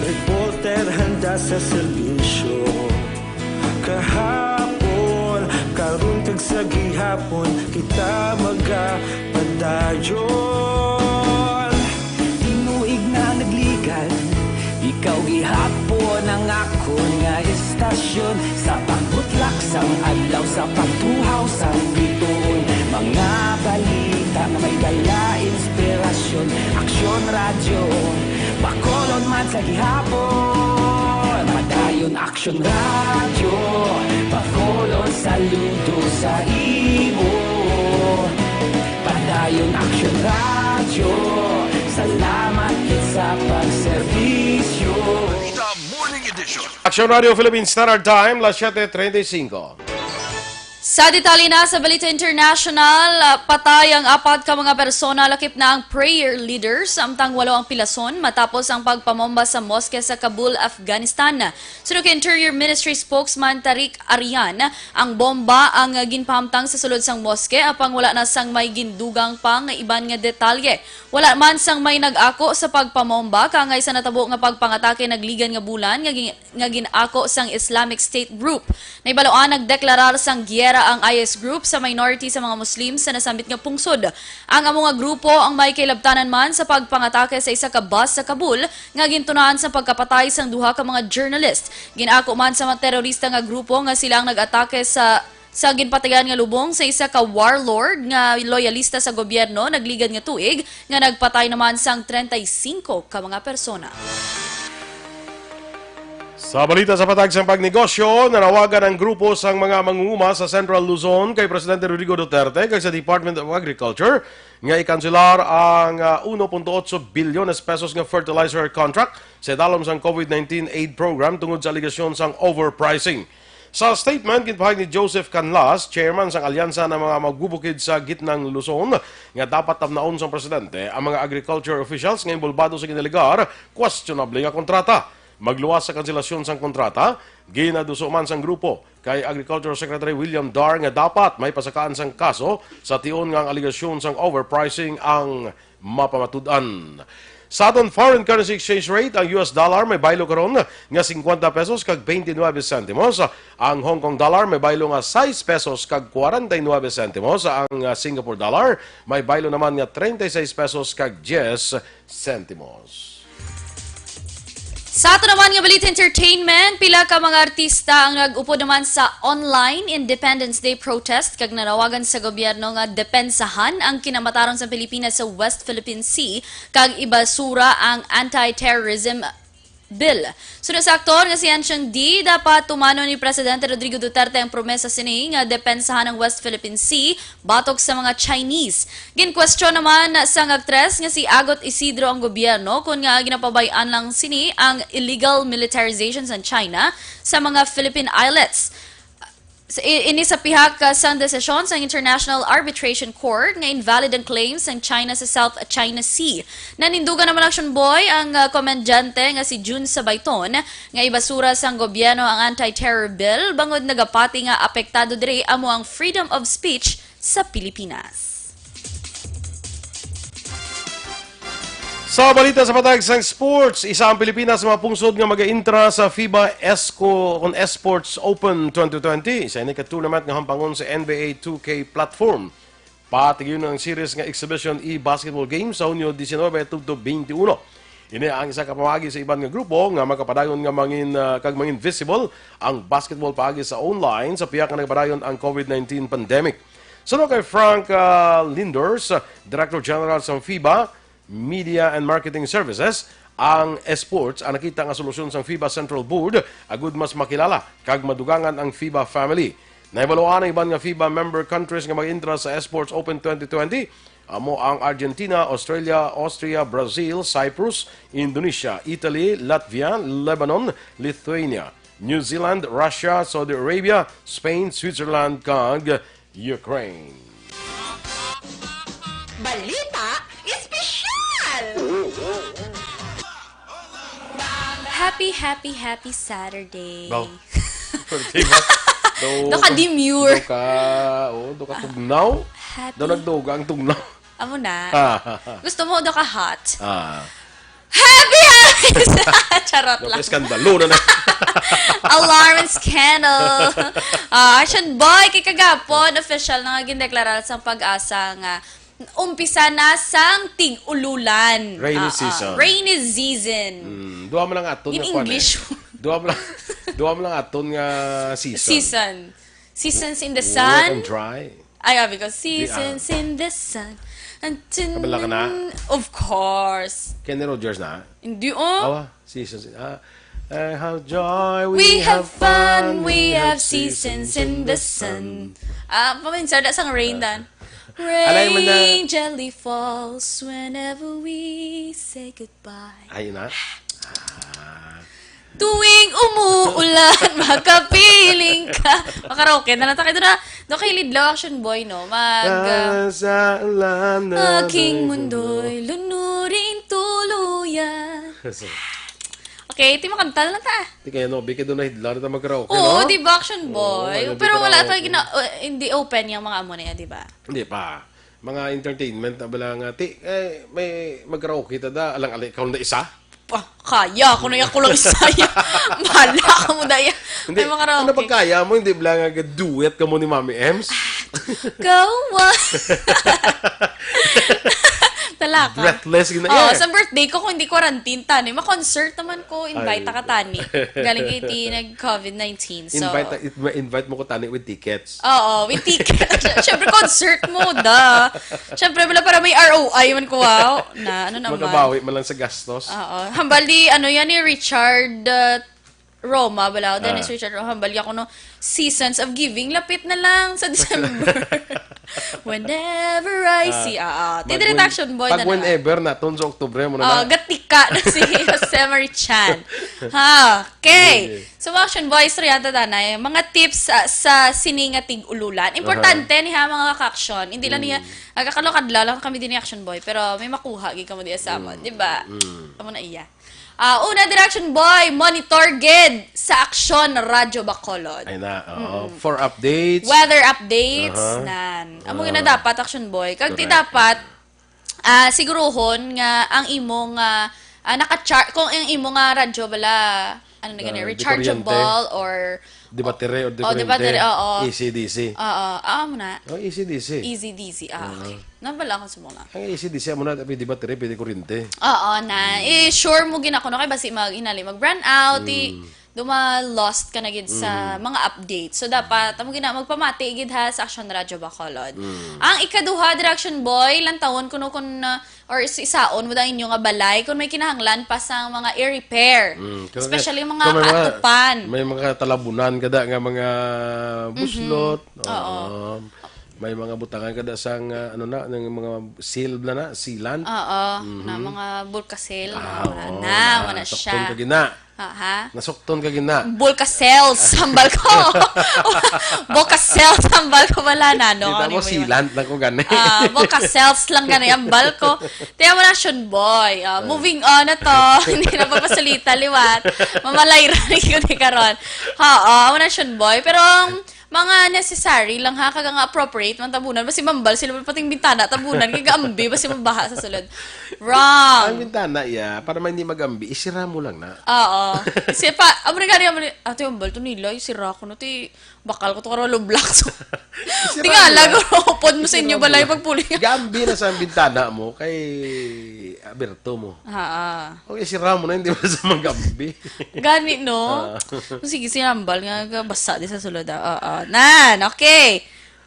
reporter handa sa serbisyo. Kahapon, karon kag sa gihapon, kita magapadayon. Tinuig na nagligan, ikaw gihapon ang akon nga istasyon. Sa pagbutlak sang adlaw, sa pagtuhaw sang bituon, mga balita nga may dala inspirasyon. Aksyon Radyo, Bacolod man sa gihapon. Padayon Aksyon Radyo, Bacolod, saludo sa imo. Padayon Aksyon Radyo, salamat gid sa pagserbisyo. The Morning Edition. Aksyon Radio Philippine Standard Time, las siete treinta y cinco. Sa detalye na sa Balita International, ah, patay ang apat ka mga persona, lakip na ang prayer leader, samtang walo ang pilason matapos ang pagpamomba sa moske sa Kabul, Afghanistan. Suno kay Interior Ministry spokesman Tariq Aryan, ang bomba ang ginpahamtang sa sulod sang moske, apang wala na sang may gindugang pa nga iban nga detalye. Wala man sang may nag-ako sa pagpamomba, kangay sa natabo nga pagpangatake nagligan nga bulan nga gin-, nga gin-ako sang Islamic State Group. Nahibaloan nagdeklarar sang giyera ang I S group sa minority sa mga Muslim sa nasambit nga pungsod. Ang amo nga grupo ang may kailabtanan man sa pagpangatake sa isa ka bus sa Kabul nga gintunaan sa pagkapatay sang duha ka mga journalist. Gin-ako man sa mga terorista nga grupo nga sila ang nag-atake sa, sa ginpatayan nga lubong sa isa ka warlord nga loyalista sa gobyerno nagligad nga tuig, nga nagpatay naman sang treinta y cinco ka mga persona. Sa balita sa patag sang pagnegosyo, nanawagan ang grupo sang mga mangunguma sa Central Luzon kay Presidente Rodrigo Duterte kag sa Department of Agriculture nga ikanselar ang, ah, uno punto otso bilyones pesos nga fertilizer contract sa idalom sang COVID nineteen aid program tungod sa alegasyon sang overpricing. Sa statement, ginpahayag ni Joseph Canlas, chairman sang Alyansa ng mga Magbubukid sa Gitnang Luzon, nga dapat tamnaon sang presidente ang mga agriculture officials nga inbolbado sa ginalegar questionable nga kontrata. Magluwas sa kanselasyon sang kontrata, ginaduso man sang grupo kay Agriculture Secretary William Dar nga dapat may pasakaan sang kaso sa tion nga ang alegasyon sang overpricing ang mapamatud-an. Sa aton foreign currency exchange rate, ang U S dollar may baylo karon nga fifty pesos kag twenty-nine centimos. Ang Hong Kong dollar may baylo nga six pesos kag forty-nine centimos. Ang, ah, Singapore dollar may baylo naman nga thirty-six pesos kag ten centimos. Sa ato naman nga balita entertainment, pila ka mga artista ang nag-upod naman sa online Independence Day protest kag nanawagan sa gobyerno nga depensahan ang kinamatarong sa Pilipinas sa West Philippine Sea kag ibasura ang anti-terrorism bill. Suno sa aktor nga si Ancient D, dapat tumano ni Presidente Rodrigo Duterte ang promesa sini nga depensahan ang West Philippine Sea batok sa mga Chinese. Ginkwestiyon naman sang aktres nga si Agot Isidro ang gobyerno kon nga ginapabay-an lang sini ang illegal militarization sang China sa mga Philippine islets. Sa, i- ini sa pihak, ah, sang desisyon sang International Arbitration Court nga invalid ang claims sang China sa South China Sea. Nanindugan naman, Action Boy, ang, ah, komedyante nga si Jun Sabayton nga ibasura sang gobyerno ang anti-terror bill bangod nagapati nga apektado diri amo ang freedom of speech sa Pilipinas. Sa balita sa patag sang sports, isa ang Pilipinas sa mga pungsod nga mag-intra sa FIBA Esco on Esports Open twenty twenty. Sa ini ka tournament nga hampangon sa N B A two K platform. Patigyunon ang series nga exhibition e-basketball game sa Hunyo diecinuebe tubtob twenty-one. Ini ang isa ka pamaagi sa iban nga grupo nga makapadayon nga mangin, ah, kag mangin visible ang basketball paagi sa online sa pihak nga nagapadayon ang COVID nineteen pandemic. Suno kay Frank, ah, Lindors, Director General sa FIBA, Media and Marketing Services, ang esports ang nakita nga solusyon sang FIBA Central Board agud mas makilala kag madugangan ang FIBA family. Nahibaluan ang iban nga FIBA member countries nga mag-intra sa Esports Open twenty twenty, amo ang Argentina, Australia, Austria, Brazil, Cyprus, Indonesia, Italy, Latvia, Lebanon, Lithuania, New Zealand, Russia, Saudi Arabia, Spain, Switzerland, kag Ukraine. Balita espesyal! Happy, happy, happy Saturday. Daw. Diba? Daw Daw ka demure. Daw ka, oh, daw ka tugnaw. Happy. Daw nagduga ang tugnaw. Amo na. Gusto mo daw ka hot? Ah. Happy, happy Sa- Charot Daw lang. ka eskandalo na na. Alarm and scandal. Ah, Action Boy, kay kagapon, official na nga gindeklarar sang PAGASA nga umpisa na sang tig-ululan. Rainy Ah, ah, season. Rainy season. Mm, duha man lang aton In nga kuwan, English. Eh. Duha man lang, duha man lang aton nga season. Season. Seasons in the Wet sun. And dry. Ay, abi ko, seasons in the sun. And Kabalo ka na? Of course. Kenny Rogers na? Hindi, oh. Awa, seasons in, ah, eh, how joy We have fun, we have seasons in the sun. Ah, paminsan na sang rain dan. Alay mo na. Rain gently falls whenever we say goodbye. Ay, na? Tuwing umuulan, makapiling ka. Makaraoke na lang tayo. Ito na, doon kay Lidlaw Action Boy, no? Mag... uh, Ah, sa ulan na Aking mundo'y lunuring tuluyan. Okay, iti makanta na lang ta. Di kaya no, bigay doon na hidlar na magkaraoke, Oo, no? di ba, Action Boy? Oo, Pero wala karaoke. pa gina... uh, hindi open yung mga amo na yan, di ba? Hindi pa. Mga entertainment na bala nga, ti, eh, may magkaraoke ta da, alang-alang ikaw na isa? Ah, kaya, kung na ako lang isa. Bahala ka mo, daya. Hindi, Ay, makaraoke. Ano pag kaya mo, hindi bala nga duet ka mo ni Mami Ems? Gawa. Talaka. Breathless, gina- Oh, yeah. Sa birthday ko, kung hindi quarantine, tani, ma-concert naman ko, invite Ay. Ka, tani. Galing kay ti nag-COVID nineteen. So, Invite, invite mo ko tani with tickets. Oo, with ticket. Siyempre, concert mo, da. Siyempre, wala para may R O I man ko, wow. Na, ano naman. Makabawi man lang sa gastos. Oo. Hambal di, ano yan ni Richard, uh, Roma, bala, o Dennis Ah. Richard Roma, hambal ya kuno, seasons of giving, lapit na lang sa December. Whenever I Ah. see, ah, ah. Ti Pag direct when-, action boy pag na na. Whenever na, tun sa Oktubre mo na Ah, na. Gatika na si Jose Marie Chan. Ha, okay. Sige. So, action boy, istorya ta tanay. Mga tips, ah, sa sini nga tig-ululan. Importante Aha. ni ha, mga ka-action. Hindi lang niya, Mm. nagkakalokadla lang kami din ni action boy, pero may makuha, gid kamo diya sa amon, Mm. di ba? Mm. Amo na iya. Ah, una, diri action boy, monitor gid sa Aksyon Radyo Bacolod. Ay na, oo. Mm-mm. For updates. Weather updates, Aha. nan. Amo Ah. na dapat, action boy. Kag ti Correct. dapat, ah, siguruhon nga ang imong, ah, ah, naka-char-, kung ang imong, ah, radyo bala, ano na gani, Ah, di rechargeable kuryente. or Di battery or di Oh, di kuryente. battery, oo. A C D C. Oo, ah, amo na. Oh, A C D C. Easy D C, ah, Oo. okay. Nabala ako sa muna. Ang A C D C, amo na, pwede battery, pwede kuryente. Oo, na. Mm. I-sure mo gina kuno kay basi mag, hinali, mag-brownout, i-, Mm. duma lost ka na gid sa Mm. mga updates. So, dapat, amo gina, magpamati gid ha sa Action Radyo Bacolod. Mm. Ang ikaduha, diri action boy, lantawon kuno kun, uh, or is-, isaon mo dang inyo nga balay kung may kinahanglan pa sang mga i-repair. Mm, kung Especially may, mga kung may mga, kaatupan. may mga talabunan kada nga mga Mhm. buslot. Oo. Oo. May mga butangan kada sang, ah, ano na, ng mga seal na na, sealant. Oo, na Mhm. mga bulkasil, Ah, na, oo, na, na, wala nasukton siya. ka gina. Ha, ha? Nasukton ka gina. Bulka cells, hambal ko. Boka cells, hambal ko, wala na, no? Kita Ano mo, mo yun? Sealant lang ko gani. Ah, boka cells lang gani, hambal ko. Tiyan mo na, Shun Boy. Ah, Ah. moving on na to. Hindi na papasalita, liwat. Mamalay ra ni ko ni karon. Ha, ah, amo na, Shun Boy. Pero, um, mga necessary lang, ha, kag nga appropriate man tabunan. Basi mambal sila, pati yung bintana tabunan. Kay gaambi, basi mabaha sa sulod. Wrong. Ang bintana, iya, para may hindi magambi, isira mo lang na. Oo. Kasi pa, amo na gani, amo na, ate, ang balto nila, isira ko na, ti, bakal ko to, karo lublak. So, isira mo tingala lang. Ko, upod mo sa inyo, Isira mo balay, lang. Pagpuli. Gambi na sa bintana mo, kay aberto mo. Ha, ah. Okay, isira mo na, hindi mo sa magambi. Gani, no? Ah. Sige, sinambal nga, nga basa di sa sulod, ah. Oo. Nan, okay.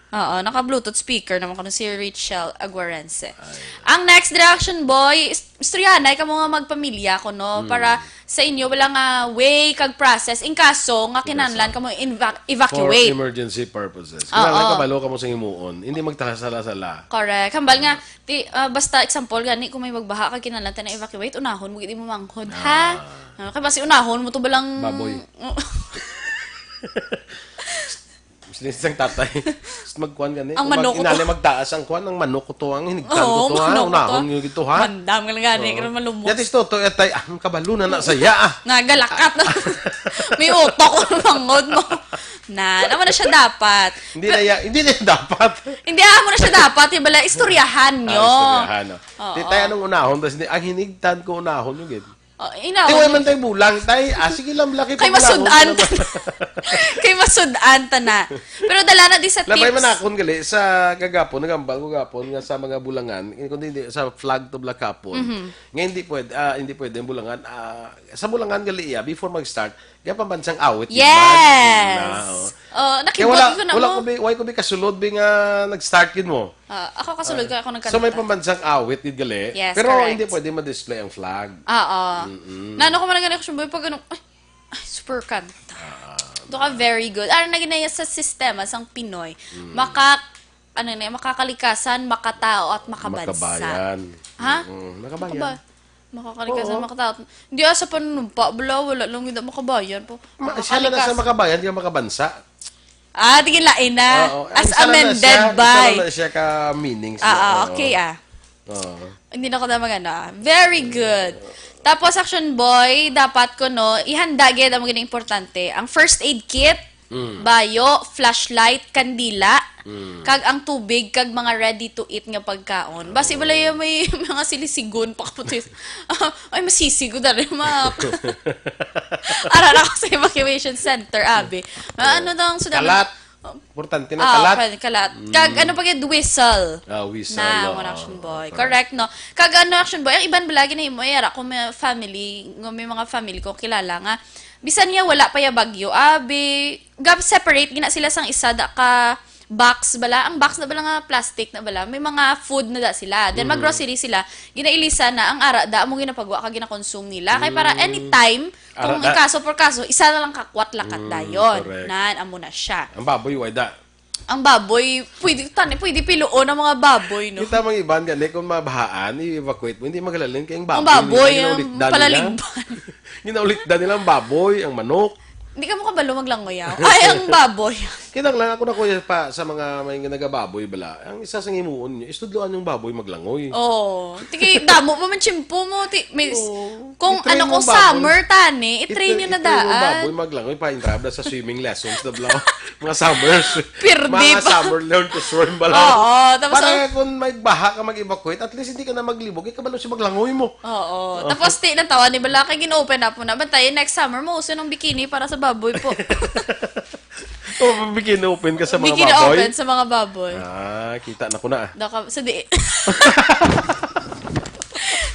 Oo, naka-Bluetooth speaker naman ko si Rachel Aguarense. Ay. Ang next diri action boy, is-, istoryahanay kamo nga magpamilya ko, no? Hmm. Para sa inyo, wala nga way kag process. In kaso, nga Yes, kinahanglan sir. kamo inva-, evacuate. For emergency purposes. Oo. Kinahanglan kabalo kamo sa himuon. Hindi magtakasala-sala. Correct. Hambal nga, ti, ah, basta example, gani, kung may magbaha ka, kinahanglan ta na evacuate, unahon mo, gid mo manghod, ha? Ah. Ah, kay basi unahon mo to balang Baboy. Mas linis ang tatay. Mas magkuhan gani. Ang Kung mag-, manok ko inali to. Magtaas ang kuhan, ang manok ko to, ang hinigtan Oo, ko to, ha? manok ko to. Unahon nyo gito, ha? Mandam ka lang gani, Oo. Kaya tisto to, eh, tay, ah, ang kabalo na na saya, ah. Nagalakat na. May utok ang mangod mo. Na, naman na siya dapat. Hindi na ya-, hindi na yan dapat. Hindi, amo na siya dapat. Yung bala, istoryahan Ah, nyo. Istoryahan, no? Oo. Di tayo anong unahon, tas hindi, ang hinigtan ko unahon, yung gid. Oh, inaw. Di, wala man tayo bulang, tay. Ah, sige lang, laki Kay pa bulang, masudan okay ta lang. Na. Kay masudan ta na. Pero dala na di sa Labay tips. Man akon gali sa kagapon, nagambal ko gapon nga sa mga bulangan, eh, kundi hindi, sa flag to black kapon. Mhm. Nga hindi pwede, ah, hindi pwede ang bulangan. Ah, sa bulangan gali iya, before mag-start, kaya pambansang awit, di ba? Yes! Na, oh. Oh, Kaya nakibot wala, ko na wala mo. Ko bi-, why ko bi kasulod bi nga nag-start yun mo? Ah, ako kasulod Ah, ka, ako nagkanta. So may pambansang awit gid gali. Yes, Pero correct. Hindi pwede ma-display ang flag. Ah, ah. Mm-mm. Nano ko man ang gani ko, Shimboy, pag ano, ay, ay, super kanta. Ah, Ito ka, very good. Ano na ginaya sa sistema sang Pinoy? Mm. Maka-, ano na, makakalikasan, makatao, at makabansa. Makabayan. Ha? Mm, makabayan. Makaba-, makakalikasan, Oo. Makatao. Hindi, asa pa nung pa, bala, wala lang, hindi makabayan po. Ma-, siya na na sa Makakalikasan. Makabayan, di ka makabansa. Ah, tingin lain na. Oo. As Isa lang na amended siya, by. Isa lang na siya ka meanings Ah, na, ah, oo. Okay, ah. Oo. Hindi na ko na magano, ah. Very good. Tapos, action boy, dapat ko, no, ihanda gid ang mga importante. Ang first aid kit, Mm. bayo, flashlight, kandila, Mm. kag ang tubig, kag mga ready to eat nga pagkaon. Basi Oo. Bala yung may mga silisigon pa kaputis. Ay, masisigo na rin, mak. Ara na ako sa evacuation center, abi. Ah, Oo. Ano daw ang sudama? Kalat. Importante na Ah, kalat. Okay, kalat. Mm. Kag ano pa gid, whistle. Ah, whistle, Na, oo. One action boy. Correct. Correct, no? Kag ano, action boy, ang iban bala ginahimo, eh, ara, kung may family, kung may mga family ko kilala nga, bisan niya wala pa ya bagyo, abi, gab separate gina sila sang isa da ka box bala. Ang box na bala nga plastic na bala, may mga food na da sila. Then, Mm. mag-grocery sila, ginailisan na ang ara da, amo ginapagwa ka, ginakonsume nila. Kay para Mm. anytime, Kung Ara na. Ikaso por kaso, isa na lang ka kwat lakat Mm, dayon. Correct. Nan, amo na siya. Ang baboy, way da. Ang baboy, pwede, tani, pwede piluon ang mga baboy, no? Kita mang iban gani, kung mabahaan, i-evacuate mo, hindi maghalalin kay ang Ang baboy, baboy, hindi ang ginaulitdan nila. Palaligban. Ginaulitdan nila ang baboy, ang manok. Hindi ka mo kabalo maglangoy, ah. Ay, ang baboy. Kinahanglan ako na, kuya, pa, sa mga may nagababoy bala. Ang isa sa himuon niyo, is tudloan yung baboy maglangoy. Oo. Tiki, damo pa man tiyempo mo. Ti, may, Oo. Kung I-train ano, mo kung ang baboy. Summer, tani, i-train I-tra-, niyo na i-train mo ang daan. Baboy maglangoy, pa-enroll sa swimming lessons na bala. Mga summers. Pirdi Mga pa. Summer learn to swim bala. Oo, tapos Para ang kung may baha ka mag-evacuate, at least hindi ka na maglibog, ikabalo si maglangoy mo. Oo. Oo. Tapos, ti, natawa ni bala, kay gin-open up mo na. Bantay, next summer mo, uso ng bikini para sa baboy po. Oh, bikini open ka sa mga Bikini baboy? Open sa mga baboy. Ah, kita na ko na, ah. Daka, sa di-,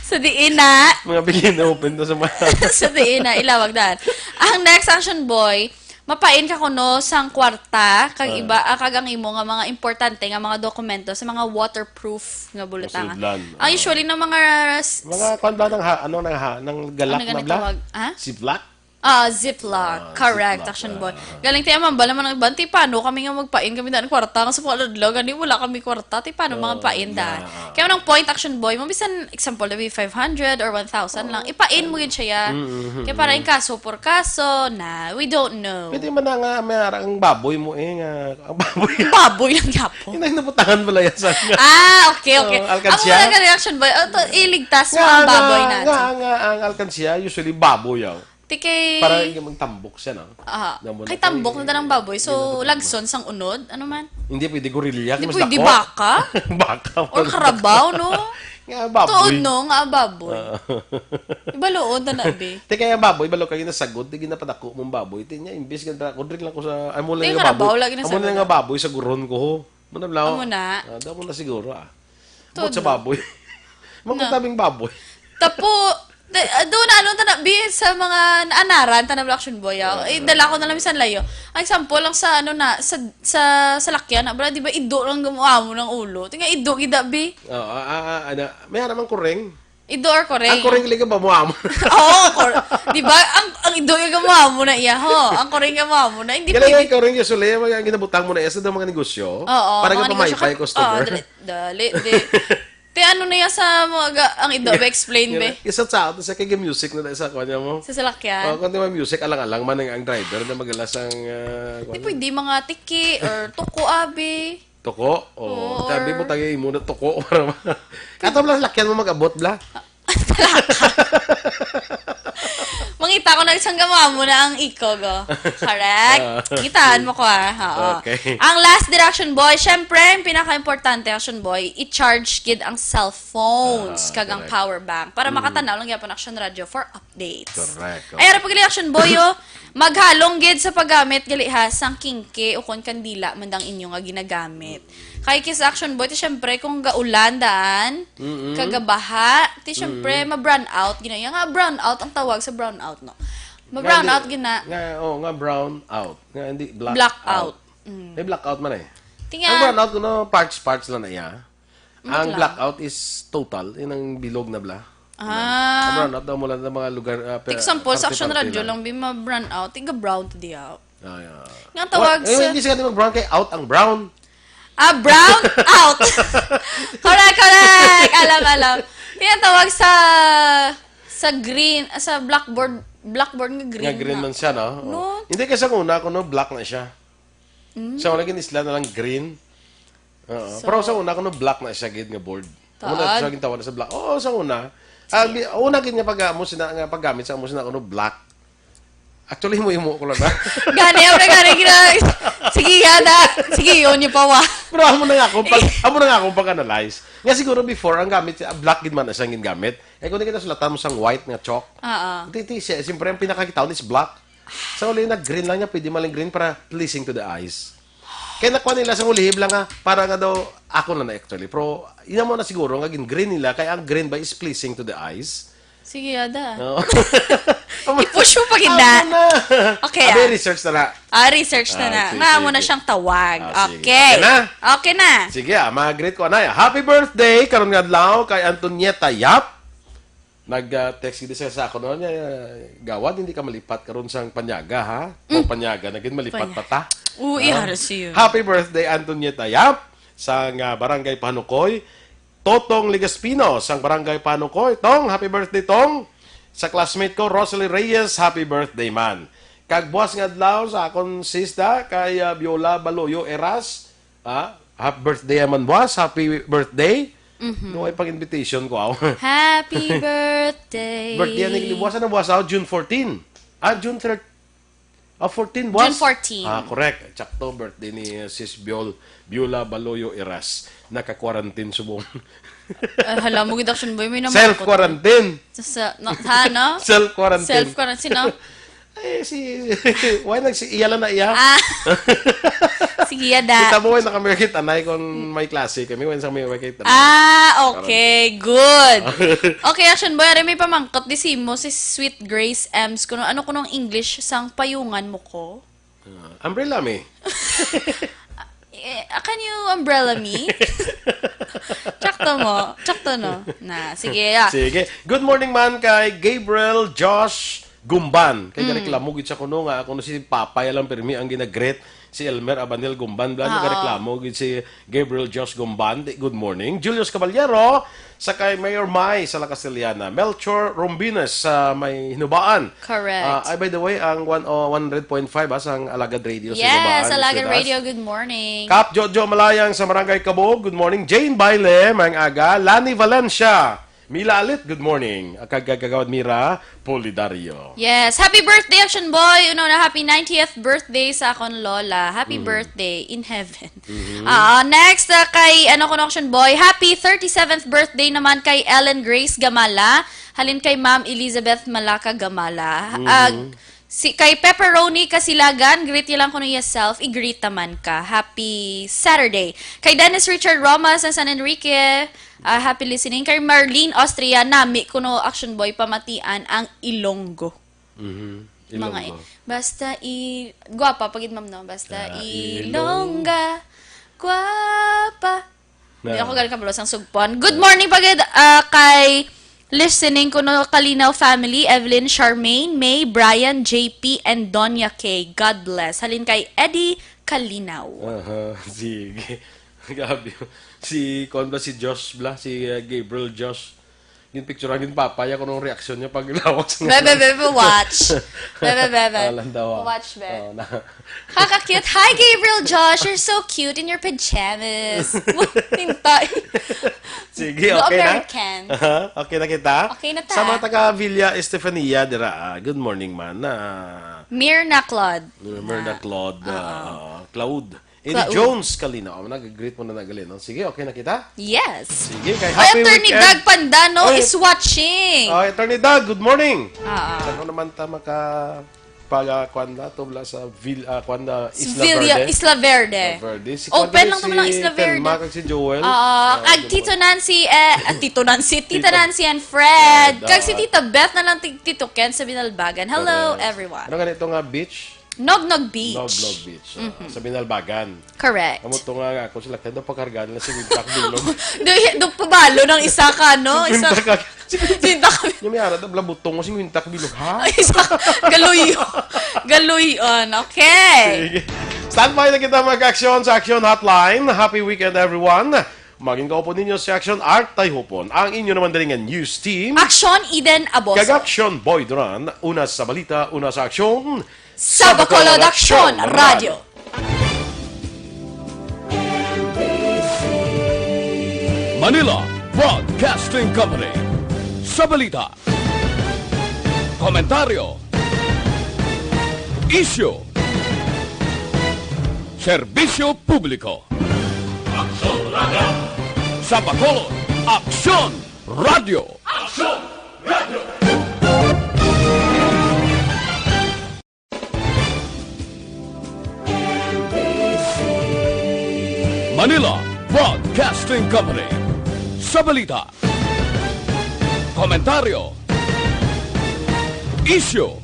sa diin na. Mga bikini open to sa mga Sa diin na, ilawag daan. Ang next action boy, mapain ka kuno sang kwarta, kag Ah. iba, ah, kag ang imo nga mga importante nga mga dokumento sa mga waterproof nga bulutanga. Masudlan. Ah, usually ng mga s-, Mga kwan ba ng ha-, ano, ng ha-, ng galak Ano na gani bla? Tawag? Ha? Ziploc? Ah, Ziploc. Ah, Correct, Ziploc, action boy. Ah. Galing ti Amanda naman ang banti. Paano kami nga magpain? Kami daan kwarta. Nga sa mga adlaw, gani wala kami kwarta. Ti paano Oh, mga pain daan? Yeah. Kaya nang point, action boy, mabisan example na may five hundred or one thousand lang. Oh. Ipain mo yun siya. Mm, mm, Kaya para mm. Yung kaso por kaso na, we don't know. Pwede man na nga, may arang baboy mo eh, nga, ang baboy. Baboy lang yapon. Inay nabutangan mo lang yan sa Ah, okay, okay. Oh, alkansya? Ako lang ang reaction boy. Oh, to, iligtas mo Nga, ang baboy nga, natin. Nga, nga, ang alkansya, usually baboy, oh. Ti kay Para yung magtambok siya, no? Aha. Kay tambok na tanang baboy. So, lagson sang unod, ano man? Hindi pwede gorilya. Hindi pwede baka? Baka. Or karabaw, no? Nga baboy. Tuod, no? Nga baboy. Ah. Ibaluod na na, be. Ti kaya baboy, balo kayo nasagod, ti ginapadako mong baboy. Ti niya, imbis nga padako, diri lang ko sa, amo lang Ti nga karabaw, baboy. Lagi na Amo lang sagod. Nga baboy sa guron ko, ho. Muna, blaw. Amo na. Ah, damo na siguro, ah. Tuod Bot sa na. Baboy. Magkutabing baboy. Tapo, da-, ah, doon na, ano, tana, bi, sa mga naanaran, tana, Black Action Boy, ah. Ah, Eh, ah. Dala ko na lang minsan layo. Ang example lang sa, ano na, sa, sa salakyan, na, bro, di ba, ido lang gumuha mo ng ulo? Tinga, ido, gida, bi. Oo, ah, ah, ah, ano, may haraman kuring. Ido or kuring? Ang kuring liga ba mo amo? Oo, kor-, di ba? Ang, ang ido yung gumuha mo na iya, ho. Ang kuring gumuha mo na. Hindi Kaya pwede. Nga, kuring usually, mga ginabutang mo na iya sa mga negosyo. Oo, Para mga ka negosyo pamaypay ka-, customer. Oo, dali, dali, di. Te, ano na yan sa mga ga-, ang indo, explain, be? Isa sa ato, sa kay music na sa kanya mo. Sa salakyan? Oh, kung di ba music, alang-alang man ang, ang driver na magalas ang, ah, Di kwan. Pwede mga tiki or tuko, abi. Tuko? Oh, Oo, sabi mo, or tayo mo na tuko. Para ma-, Kato lang salakyan mo mag-abot, bla? Mangita ko na isang gama mo na ang ikog, oh. Correct? Ah. Ngitaan mo ko, ah. Oo. Okay. Ang last direction, boy, syempre, ang pinaka-importante, action, boy, i-charge gid ang cellphones Ah, kag ang correct. Power bank para Mm. makatanaw lang gyapon Action Radio for updates. Correct. Ay, ara pa gali, action, boy, oh. Maghalong gid sa paggamit gali, ha, sang kingke o kon kandila man dang inyo nga ginagamit. Kay kis action, boy, ti syempre, kung gaulan daan, Mm-mm. kagabaha, ti syempre, Mm-mm. ma-brown out. Ginaya nga, brown out ang tawag sa brown out, no? Ma-brown Nga, out, hindi, gina- nga, oh, nga brown out. Nga, hindi black Black out. Out. Mm. May blackout man eh. Tinga- Ang brown out, no, parts, parts lang na iya. Ang Ano lang? Blackout is total. Yun ang bilog na bla. Ah. Ang brown out daw mula ng mga lugar, ah, pe-, Example, sa parte-parte Action Radio lang. Lang, may ma-brown out. Tiga brown to di out. Ah, yeah. Nga tawag Wa-, eh, sa hindi siya di mag-brown kay out ang brown. Ah, brown out. Correct, correct. Alam, alam. Tinatawag sa, sa green, sa blackboard, blackboard nga green Nga green na. Man siya, no? No. Oo. Hindi, kasi sa una, kuno black na siya. Mm. Sa una, ginisla na lang green. Oo. So, Pero sa una, kuno black na siya, gid nga board. Amo na Taad. Siya gintawag sa black. Oo, sa una. Ah, Sige. Bi-, una gid nga pag-, amo sina, nga paggamit sa amo sina, kuno black. Actually, himo-himo ko lang na. Gani, ang gani, gina-, sige, ha, na. Sige, yun yung pawa. Pero amo na nga akong pag, amo na nga akong pag-analyze. Nga siguro before, ang gamit, ah, black gid man na siyang gingamit. Eh, kung di kita sulatan mo sang white nga chalk. Oo. Ti, ti, siya, siyempre, ang pinakakitaon is black. Sa uli, nag-green lang niya, pwede maling green para pleasing to the eyes. Kaya nakuha nila sa ulihib lang nga, para nga daw, ako na na actually. Pero, yun mo na siguro, nga gin-green nila, kaya ang green ba is pleasing to the eyes. Sige, ada. Oo. I-push mo pa gid na. Amo na. Okay, Abi, ah. Research na na. Ah, research na Ah, na. sige, Nga, amo na sige. Siyang tawag. Ah, sige. Okay. Okay na. Okay na. Sige, ah, mag-greet ko, anay. Happy birthday, karon nga adlaw, kay Antonieta Yap. Nag-text gid siya sa ako noon, "Gawad, hindi ka malipat karon sang panyaga, ha?" O, panyaga na gid, malipat pa ta. Uy, ah, haras siya. Happy birthday, Antonieta Yap, sang, ah, Barangay Panukoy. Totong Legaspino, sang Barangay Panukoy. Tong, happy birthday, Tong. Sa classmate ko, Rosalie Reyes, happy birthday, man. Kag buwas nga adlaw sa akon sista, kay, ah, Viola Baloyo Eras, ah, happy birthday man, buwas. Happy birthday. Mhm. No, ay pag-invitation ko, aw. Happy birthday. Birthday ni buwas, ano, buwas, aw, June fourteen. Ah, June thirteen. Ah, fourteen, buwas? June fourteen. Ah, correct. Tsakto, birthday ni, uh, Sis Biol, Biola Baloyo Eras. Naka-quarantine subong. Ah, hala mo, gid, Action Boy, may naman ako. Self-quarantine. Sa, sa, no, ha, no? Self-quarantine. Self-quarantine, no? Eh, si, why nag-, si, iya lang na iya? Ah. Sige, ya, da. Kita mo, why naka-market anay kung may klase kami, why sa may market anay? Ah, okay, good. Okay, Action Boy, ari may pamangkot, di si mo, si Sweet Grace Ems, kuno, ano kuno ang English sang payungan mo ko? Ah, umbrella me. Eh, can you umbrella me? Tsakto mo. Tsakto, no? Na, sige, ah. Sige. Good morning man kay Gabriel Josh Gumban. Kay Mm. gareklamo gid siya kuno nga kuno si Papay lang pirmi ang ginagreet. Si Elmer Abanil Gumban, bla, Oo. gareklamo gid si Gabriel Josh Gumban. Di, good morning. Julius Caballero, sa kay Mayor Mai sa La Castellana. Melchor Rombines sa may Hinubaan. Correct. Ah, ay, by the way, ang one, oh, one hundred point five, ah, sang Alagad Radio sa Yes, Hinubaan, Alagad Sinas. Radio, good morning. Kap Jojo Malayang sa Barangay Cabog, good morning. Jane Baile, maayong aga. Lani Valencia, Mila Alit, good morning. Kag Kagawad Mira Polidario. Yes, happy birthday, Action Boy. Una na, happy ninetieth birthday sa akon lola. Happy Mhm. birthday in heaven. Mhm. Ah, next, ah, kay, ano, kuno, Action Boy, happy thirty-seventh birthday naman kay Ellen Grace Gamala, halin kay Ma'am Elizabeth Malaka Gamala. Mhm. Ah, si, kay Pepperoni Kasilagan, greet niya lang kuno yourself, i-greet naman ka. Happy Saturday. Kay Dennis Richard Roma sa San Enrique, ah, happy listening. Kay Marlene Austria, nami kuno, Action Boy, pamatian ang Ilonggo. Mhm. Mga Ilonggo. i-, basta i-, guwapa pa gid, ma'am, no? Basta Ah, Ilongga, guwapa. Na. Di ako galing kabalo sang sugpon. Good morning pa gid, ah, kay listening kuno Kalinaw family, Evelyn, Charmaine, May, Brian, J P, and Doña Kay. God bless. Halin kay Eddie Kalinaw. Aha, sige. Grabe. Si, kuwan ba, si Josh bla? Si, uh, Gabriel Josh. Ginpicturean, ginpapaya ko nung reaksyon niya pag lawak sa Bebe, bebe, watch. Bebe, bebe. Ah, landawa. Watch, be. Oh, na. Kaka-cute. Hi, Gabriel Josh. You're so cute in your pajamas. Hintay. Sige, No okay na? American. Aha, okay na kita? Okay na ta. Sa mga taga Villa Estefania, dira, ah, good morning man. Ah, Mirna Claude. Mirna Na. Claude, Oo. ah, Claude. Eddie Claude. Jones, Kalinaw. Oh, nag-greet mo na nagalin, no? Sige, okay na kita? Yes. Sige, kay Ay, happy Attorney weekend. Doug Pandano Oy. is watching. Oh, Attorney Doug, good morning. Ah, ah. Saan ko naman ta maka-, pag, ah, kwan na to, wala sa Vil-, ah, kwan na, Isla Villa, Verde. Isla Verde. Isla Verde. Si Open kwan lang si naman ang Isla Verde. Telma kag si Joel. Oo, Ah, kag good Tito morning. Nancy, eh, ah, Tito Nancy, Tita Tita. Nancy and Fred. Fred, Kag si ah. Tita Beth na lang, ti-, Tito Ken sa Binalbagan. Hello, Correct. everyone. Ano ganito nga beach? Nognog Beach. Nognog Beach, ah, Mhm. sa Binalbagan. Correct. Amo to nga, nga ako sila, kaya daw pagkargaan nila si Wintak Bilog. Do, do pabalo ng isa ka, no? Isa, Wintak ka. Wintak ka. Yung may ara, daw labutong mo si Wintak Bilog, ha? Ay, isa, galuy-, galuy-on. Okay. Sige. Standby na kita mag-aksyon sa Action Hotline. Happy weekend, everyone. Maging kaupo ninyo si Action Art Tayhupon. Ang inyo naman dali nga news team. Action Eden Aboso. Kag Action Boy Duran. Una sa balita, una sa aksyon. Sa Bacolod Action Radio. Manila Broadcasting Company. Sa balita, komentaryo, isyu, serbisyo publiko. Aksyon Radio. Sa Bacolod, Aksyon Radio. Aksyon Radio. Manila Broadcasting Company. Sa balita, komentaryo, isyu,